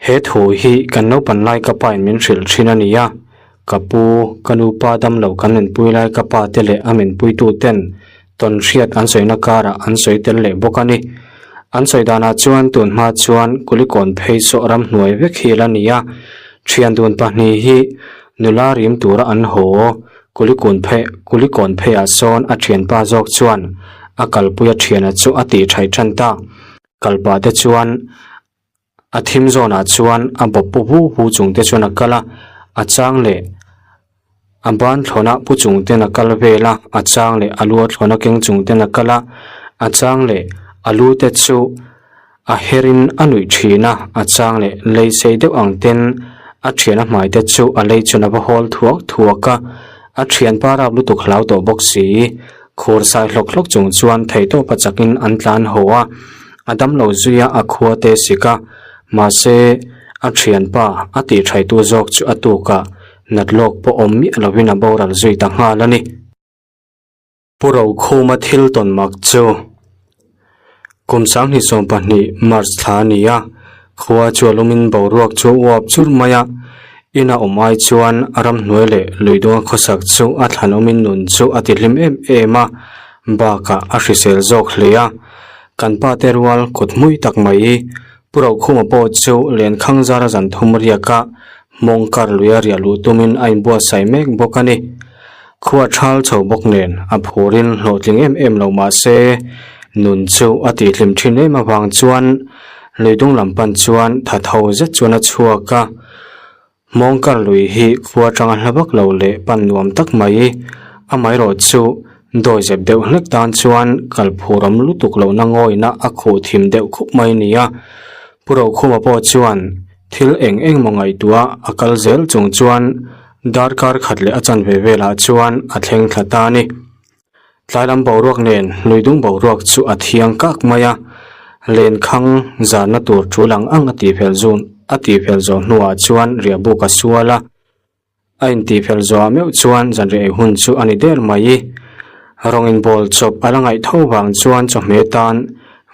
He thu hi kan naupan lai ka pain min hrilh thin a ni a, ka pu, ka nu pa dam lo kan menpui lai ka pa te leh a menpuitu ten tawn hriat an sawina karah an sawi tel leh bawk a ni. An sawi danah chuan tun hma chuan Kulikawn phei chu ramhnuai vek hi la ni a, thian dun pahnih hi nula rim tura an haw. Kulikun phei Kulikawn pheiah sawn a thianpa zawk chuan a kalpui a thiana chu a tih thaih tan ta. Kalpa te chuan a thim zawnah chuan a bawp pu hu hu chung te chuan a kal a, a chang leh a ban thlawna pu chung ten a kal vel a, a chang leh a lu a thlawna keng chung ten a kal a, a chang leh a lu te chu A herin a nuih thin a, a chang leh lei sei deuh ang ten a thian a hmai te chu a lei chuan a va hawl thuak thuak a, a thianpa rap lutuk hlau tawh bawk si. Khur sai hlawk hlawk chung chuan theihtawp a chakin an tlan haw a, a damlo zui a a khua te sik a, mahse a thianpa a tihthaitu zawk chu a tukah nat lawk pawh awm miah lovin a boral zui ta nghal a ni. Pu Rokhuma thil tawn mak chu kum 2020 March thla a ni a, khua chu a lumin boruak chu a uap chur mai a, ina awm ai chuan ramhnuai leh lui dunga khawsak chu a thlan awmin nun chu a tihlim em em a, bakah a hrisel zawk hle a, kan pa te rual kut hmui tak mai Pu Rokhuma pawh chu lenkhang zara zan thum riaka mawng kar luia riah luh tumin a inbuatsaih mek bawk a ni. Khua thal chho bawk nen a phurin hlawhtling em em lo mah se nun chu a tihhlim thin em avang chuan lui dung lam pan chuan tha tho zet chuan a chhuak a. Mawng kar lui hi khua atanga hla vak lo leh pan nuam tak mai. Amaherawh chu dawi zep deuh hlek tan chuan kal phur awm lutuk lohna ngawina a khuh thim deuh khup mai a ni a. Pu Rokhuma pawh chuan thil eng eng maw ngaihtuah a kal zel chung chuan darkar khat leh a chanve velah chuan a thleng thla ta a ni. Tlai lam boruak nen lui dung boruak chu a thiang kak mai a, lenkhang zarna tur tul ang ang a tihfel zun a tihfel zawh hnuah chuan riahbuk a sual a, a intihfel zawhah meuh chuan zanriah ei hun chu a ni der mai. Rawng inbawl chawp a la ngaih tho vang chuan chawhmeh tan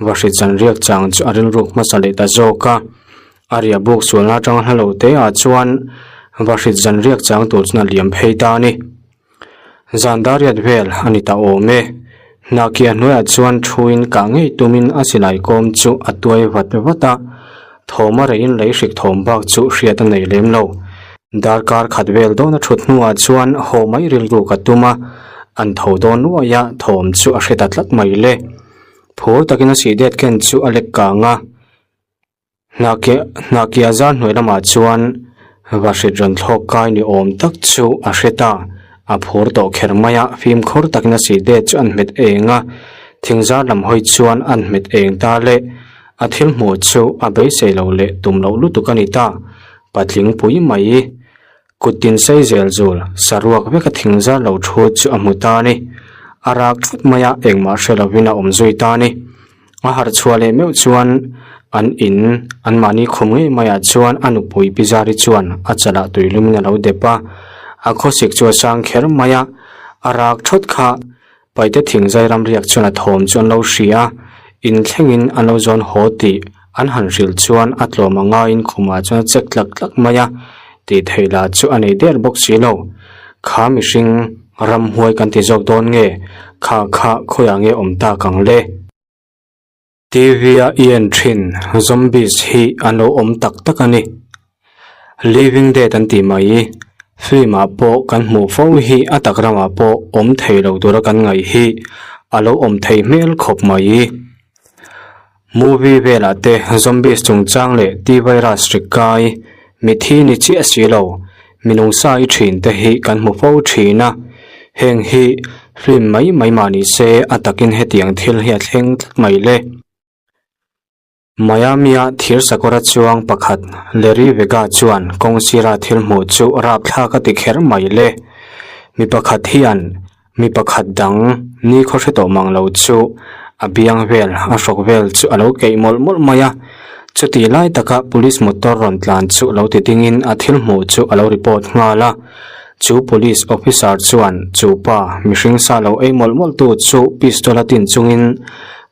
vahrit zanriak chang chu a rilruk hmasa leh ta zawk a, a riahbuk sualna atanga hla lo te ah chuan vahrit zanriak chang tur chuan a liam phei ta a ni. Zan dariat vel a ni ta awm e. Hnahkiah hnuaiah chuan thuin kah ngei tumin a silai kawm chu a tuai vat vat a, thawm a reiin lei hrik thawm bak chu hriat a nei lem lo. Darkar khat vel dawn a thut hnuah chuan haw mai rilru ka tum a, an tho dawn nuai a, thawm chu a hre ta tlat mai le. Phur takin a sih det ken chu a lek kang a. Hnahkiah zar hnuai lamah chuan vahrit rawn thlawk kai ni awm tak chu a hre ta. A phur tawh kher mai a, fimkhur takin a sih det chu an hmet eng a, thingzar lam hawi chuan an hmet eng ta le. A thil hmuh chu a beisei lo leh tum loh lutuk a ni ta. Patling pui mai. Kut tin sei zel zul, saruak veka thingzar lo thu chu a hmu ta a ni. A rak thut mai a, engmah hre lovin a awm zui ta a ni. A harh chhuah leh meuh chuan an in, anmahni khum ngei maiah chuan a nupui Pi Zari chuan a chalah tuilumin a lo dep a. A khawsik chu a sang kher mai a, a rak thawt kha Paite thingzai ramriak chuan a thawm chu an lo hria a, in thlengin an lo zawn haw tih an han hrilh chuan a tlawm a ngaiin khumah chuan a chek tlak tlak mai a, tih theih lah chu a nei der bawk si lo. Kha mihring ramhuai kan ti zawk dawn nge? Kha kha khawiah nge awm tak ang le? TV-a i en thin zombies hi an lo awm tak tak a ni. Living Dead an tih mai, film-ah pawh kan hmuh fo hi a tak ramah pawh awm thei lo tura kan ngaih hi a lo awm thei hmel khawp mai. Movie velah te zombies chungchang leh T-virus hri kai, mithi ni chiah si lo, Minung sa i thin te hi kan hmu fo thin a, heng hi film mai mai mah ni se a takin hetiang thil hi a thleng tlat mai le. Miami-a thir sakawra chuang pakhat Larry Vega chuan kawng sira thil hmuh chu rapthlak a ti kher mai le. Mi pakhat hian Mi pakhat dang ni khaw hre tawh mang lo chu a biang vel a hrawk vel chu a lo keih mawlh mawlh mai a. Chutih lai taka police motor rawn tlan chu lo ti dingin a thil hmuh chu a lo report nghal a. Chu police officer chuan chu pa mihring sa lo ei mawlh mawlh tu chu pistol a tin chungin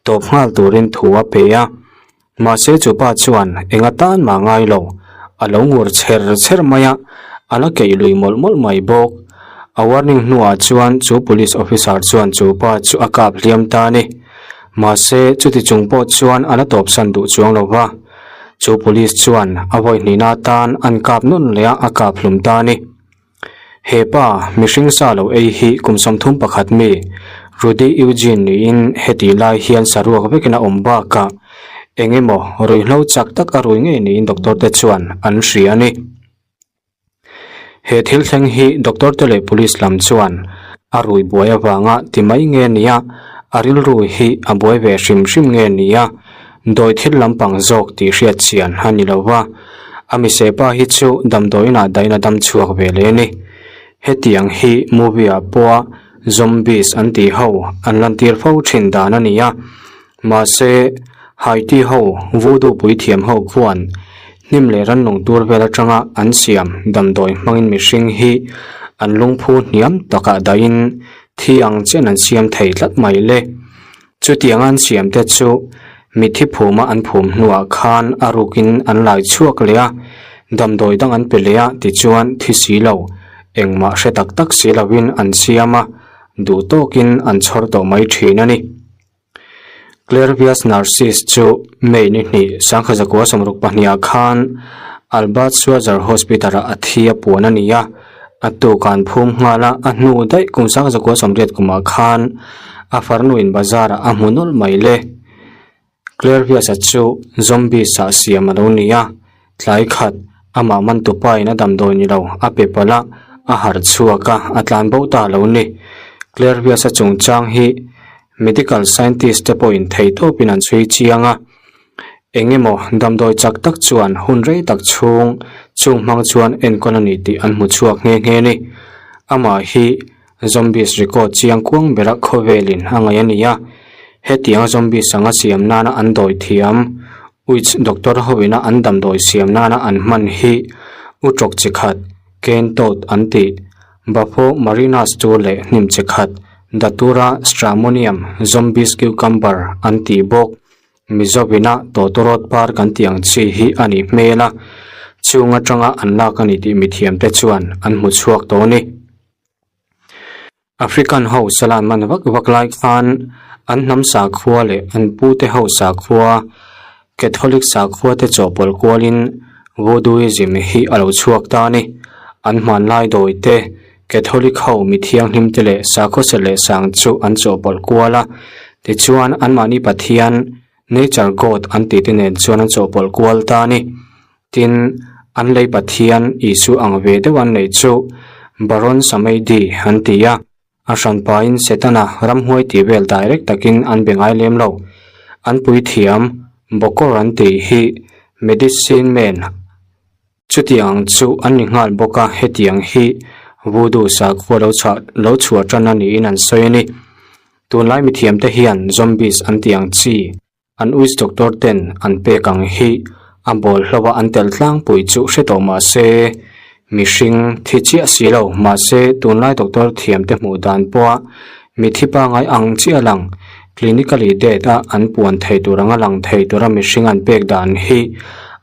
tawp nghal turin thu a pe a. Mahse chu pa chuan eng atan mah ngai lo, a lo ngur chher chher mai a, a la keih lui mawlh mawlh mai bawk. A warning hnuah chuan chu police officer chuan chu pa chu a kap hliam ta a ni. Mahse chuti chung pawh chuan a la tawpsan duh chuang lo va, chu police chuan a vawi hnihna atan an kap nawn leh a, a kap hlum ta a ni. He pa, mihring sa lo ei hi kum 31 mi, Rudy Eugene niin heti lai hian saruak vekin a awm bakah eng emaw ruihhlo chak tak a rui ngei niin doctor te chuan an hria a ni. He thil thleng hi doctor te leh police lam chuan a rui buai avanga ti mai nge nia, a rilru hi a buai ve hrim hrim nge nia, Dawi thil lampang zawk tih hriat chian a ni lo va, a misepa hi chu damdawiinah dahin a dam chhuak ve leh a ni. Hetiang hi movie-ah pawha zombies an tih ho an lantir fo thin dan a ni a, mahse Haiti ho voodoo puithiam ho khuan hnim leh rannung tur vel atanga an siam damdawi hmangin mihring hi an lungphu hniam takah dahin thi ang chen an siam thei tlat mai le. Chutiang an siamte chu mitthi phuma an phum hnuah khan a rukin an lai chhuak leh a, damdawi dang an pe leh a tichuan thi si lo, engmah hre tak tak si lovin an siam a, duh tawkin an chhawr tawh mai thin a ni. Clairvius Narcisse chu May ni hnih sangkhazakua 62 ah khan Albert Schweitzer Hospital-ah a thi a puan a ni a, A tuk an phum nghal a, a hnu daih kum 1980 kumah khan a farnuin bazar ah a hmu nawlh mai le. Clairvius-a chu zombies ah siam a lo ni a, tlai khat amah man tupa in a damdawi ni lo a pe palh a, a harh chhuak a, a tlan bo ta a lo ni. Clairvius-a chungchang hi medical scientist te pawhin theihtawpin an chhui chiang a. Eng emaw damdawi chak tak chuan hun rei tak chhung chung hmang chuan enkawl a ni tih an hmu chhuak nghe nghe a ni. Amah hi zombies record chiang kuang bera khawvelin a ngaih a ni a, hetianga zombies anga siam nana an dawi thiam, witch doctor hoina an damdawi siam nana an hman hi utrawk chi khat, cane toad an tih, Bapho Marinas chu leh hnim chi khat, Datura stramonium zombies cucumber an tih bawk. Mizovina tawtawrawt par kan tih ang chi hi a nih hmel a, chung atanga an lak a ni tih mithiamte chuan an hmu chhuak tawh a ni. African ho salan man vak vak lai khan an hnam sakhua leh an pute ho sakhua, Catholic sakhua te chawhpawlh kualin Voodooism hi a lo chhuak ta a ni. An hmanlai dawi te, Catholic ho mi thianghlim te leh sakhaw serh leh sang chu an chawhpawlh kual a, tichuan anmahni Pathian, Nature God, an tih te nen chuan an chawhpawlh kual ta a ni. Tin, an lei Pathian, Isu ang ve deuh an neih chu Baron Samedi an ti a, a hranpain Setana ramhuai tih vel direct takin an be ngai lem lo. An puithiam, Bokor an tih hi Medicine Man, Chutiang chu an ni nghal bawk a, hetiang hi Voodoo sakhua lo chhuah lo chhuah tan a niin an sawi a ni. Tunlai mithiamte hian zombies an tih ang chi, an witch doctor ten an pek ang hi a bawl hlauh a an telh tlangpui chu hre tawh mah se, mihring thi chiah si lo mahse tunlai doctor thiamte hmuh dan pawha mithi pangai ang chiah lang Clinically dead a an puan thei tur anga lang thei tura mihring an pek dan hi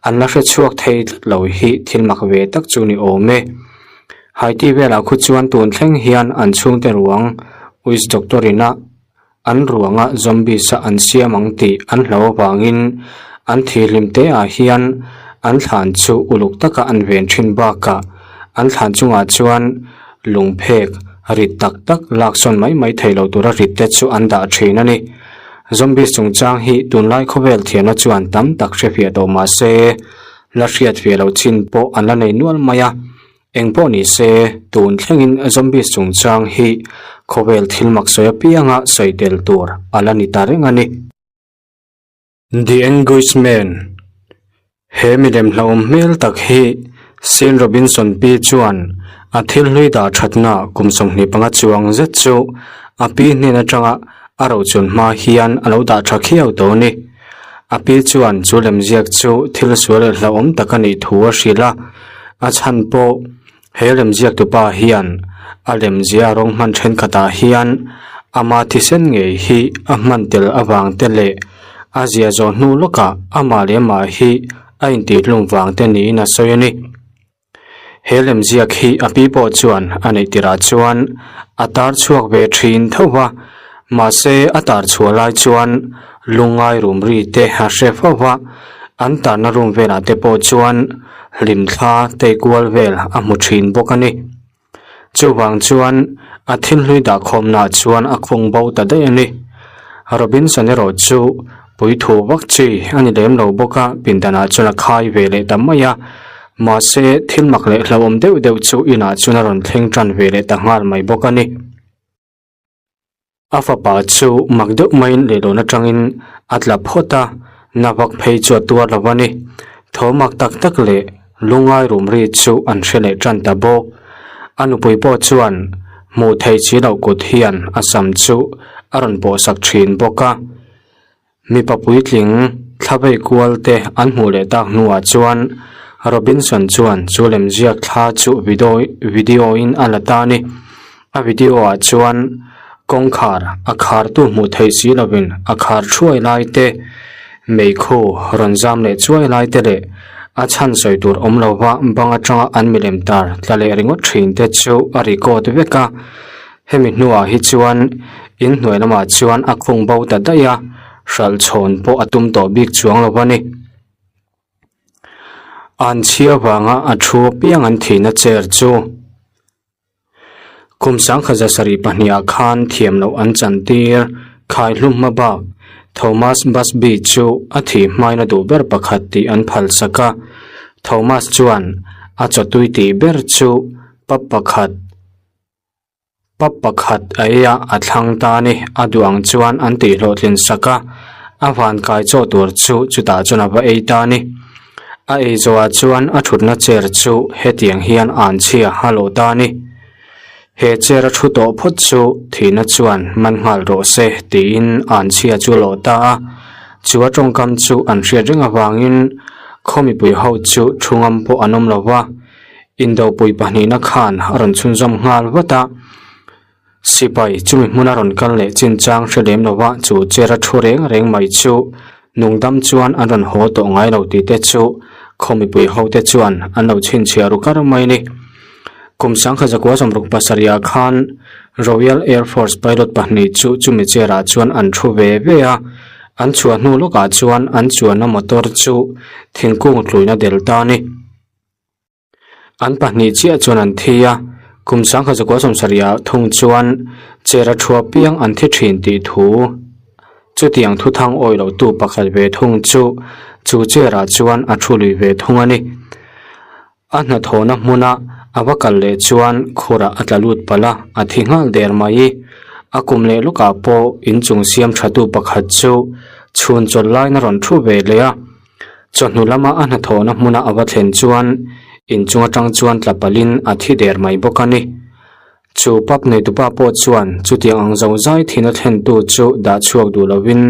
an la hre chhuak thei tlat lo hi thil mak ve tak chu ni awm e. Haiti velah khu chuan tun thleng hian an chhungte ruang witch doctor ina an ruanga zombies a an siam ang tih an hlo avangin an thihlim te ah hian an thlan chu uluk taka an ven thin bakah an thlan chungah chuan Lungphek, rit tak tak laksawn mai mai thei lo tura rit te chu an dah thin a ni. Zombies chungchang hi tunlai khawvel thiamna chuan tam tak hrefiah tawh mah se, la hriatfiah loh chin pawh an la nei nual mai a. Eng pawh ni se, tun thlengin zombies chungchang hi khawvel thil mak sawi apianga sawi tel tur a la ni ta reng a ni. The Anguish Man, He milem hlauhawm hmel tak hi Sean Robinson pi chuan a thil hlui dah thatna kum 25 chuang zet chu a pi hnen atanga a rochun hma hian a lo dah tha khiau tawh a ni. A pi chuan chu lemziak chu thil sual leh hlauhawm tak a nih thu a hrilh a, a chhan pawh he lemziak tupa hian a lemzia rawng hman thenkhatah hian ama thisen ngei hi a hman tel avang te leh a zia zawh hnu lawkah amah leh amah hi a intihhlum vang te niin a sawi a ni. He lemziak hi a pi pawh chuan a neih tirah chuan a tar chhuak ve thin tho va, mahse a tar chhuah lai chuan lungngai rum ri te a hre fo va, an tarna room velah te pawh chuan hlimthla tei kual vel a hmu thin bawk a ni. Chuvang chuan a thil hlui dahkhawmnaah chuan a khung bo ta daih a ni. Robinson erawh chu puithu vak chi a ni lem lo bawk a, pindanah chuan a khai ve leh ta mai a. Mahse, thil mak leh hlauhawm deuh deuh chu inah chuan a rawn thleng tan ve leh ta nghal mai bawk a ni. A fapa chu mak deuh maiin leihlawn atangin a tla phawt a, na vak phei chu a tuar lo a ni. Tho mak tak tak leh lungngai rum ri chu an hre leh tan ta bawk. A nupui pawh chuan hmuh theih chi loh kut hian a sam chu a rawn pawhsak thin bawk a. Mipa puitling thla vei kual te an hmuh leh tak hnuah chuan Robinson chuan chu lemziak thla chu video video in a la ta a ni. A video ah chuan kawngkhar a khartu hmuh theih si lovin a khar thuai lai te, meikhu rawn zam leh chuai lai te leh a chhan sawi tur awm lova bang atanga an milem tar tla leh ringawt thin te chu a record vek a. Hemi hnuah hi chuan in hnuai lamah chuan a khung bo ta daih a, hralh chhawn pawh a tum tawh bik chuang lo a ni. An chhia vanga a thu apiang an thihna chair chu kum sangkhat zasarih pahniha khan thiam loh an chantir Khaihlum hma bak Thomas Busby chu a thih hmaina duh ber pakhat tih an phalsak a, Thomas chuan a chawtui tih ber chu pub pakhat Pub pakhat a ei a, a thlang ta a ni. A duh ang chuan an tih hlawhtlin sak a, a van kai chaw tur chu chutah chuan a va ei ta a ni. A ei zawhah chuan a thutna chair chu hetiang hian an chhia a lawh ta a ni. He chair a thu tawh phawt chu thihna chuan man nghal rawh se tiin an chhia chu a lawh ta a. Chu a tawngkam chu an hriat reng avangin khaw mipui ho chu thu ngam pawh an awm lo va. Indopui pahnihna khan a rawn chhunzawm nghal vat a, sipai chumi hmuna rawn kal leh chinchang hre lem lova chu chair a thu reng reng mai chu nungdam chuan an rawn haw tawh ngai lo tih te chu khaw mipui ho te chuan an lo chhinchhiah ru kar mai a ni. Kum sangkhat zakua sawmruk pasarihah khan Royal Air Force pilot pahnih chu chumi chair ah chuan an thu ve ve a, an chhuah hnu lawkah chuan an chuanna motor chu thingkung tluina del ta a ni. An pahnih chiah chuan an thi a, kum sangkhat zakua sawmsarihah thung chuan chair a thua piang an thi thin tih thu chutiang thuthang awih loh tu pakhat ve thung chu chu chair ah chuan a thu lui ve thung a ni. A hnathawhna hmuna a va kal leh chuan khurah a tla lut palh a, a thi nghal der mai. A kum leh lawkah pawh inchung siam thatu pakhat chu chhun chawlh lain a rawn thu ve leh a. Chawhnu lama a hnathawhna hmuna a va thlen chuan inchung atang chuan tla palhin a thi der mai bawk a ni. Chu pub neitupa pawh chuan chutiang ang zo zai thina thlentu chu dah chhuak duh lovin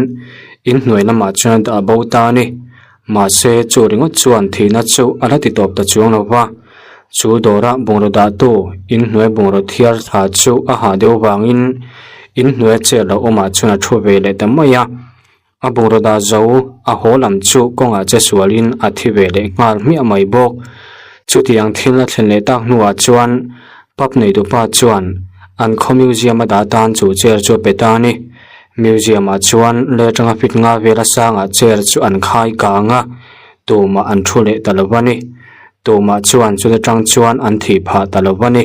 inhnuai lamah chuan a dah bo ta a ni. Mahse chu ringawt chuan thihna chu a la ti tawp ta chuang lo va. Chu dawra bungraw dahtu inhnuai bungraw thiar thla chu a hah deuh vangin inhnuai chair lo awmah chuan a thu ve leh ta mai a. A bungraw dah zo a haw lam chu kawngah che sualin a thi ve leh nghal hmiah mai bawk. Chutiang thil a thlen leh tak hnuah chuan pub neitupa chuan an khaw museum a dah tan chu chair chu a pe ta a ni. Museum ah chuan lei atanga fit nga vel a sangah chair chu an khai kang a, tumah an thu leh ta lo a ni. Tumah chuan chutah tang chuan an thih phah ta lo a ni.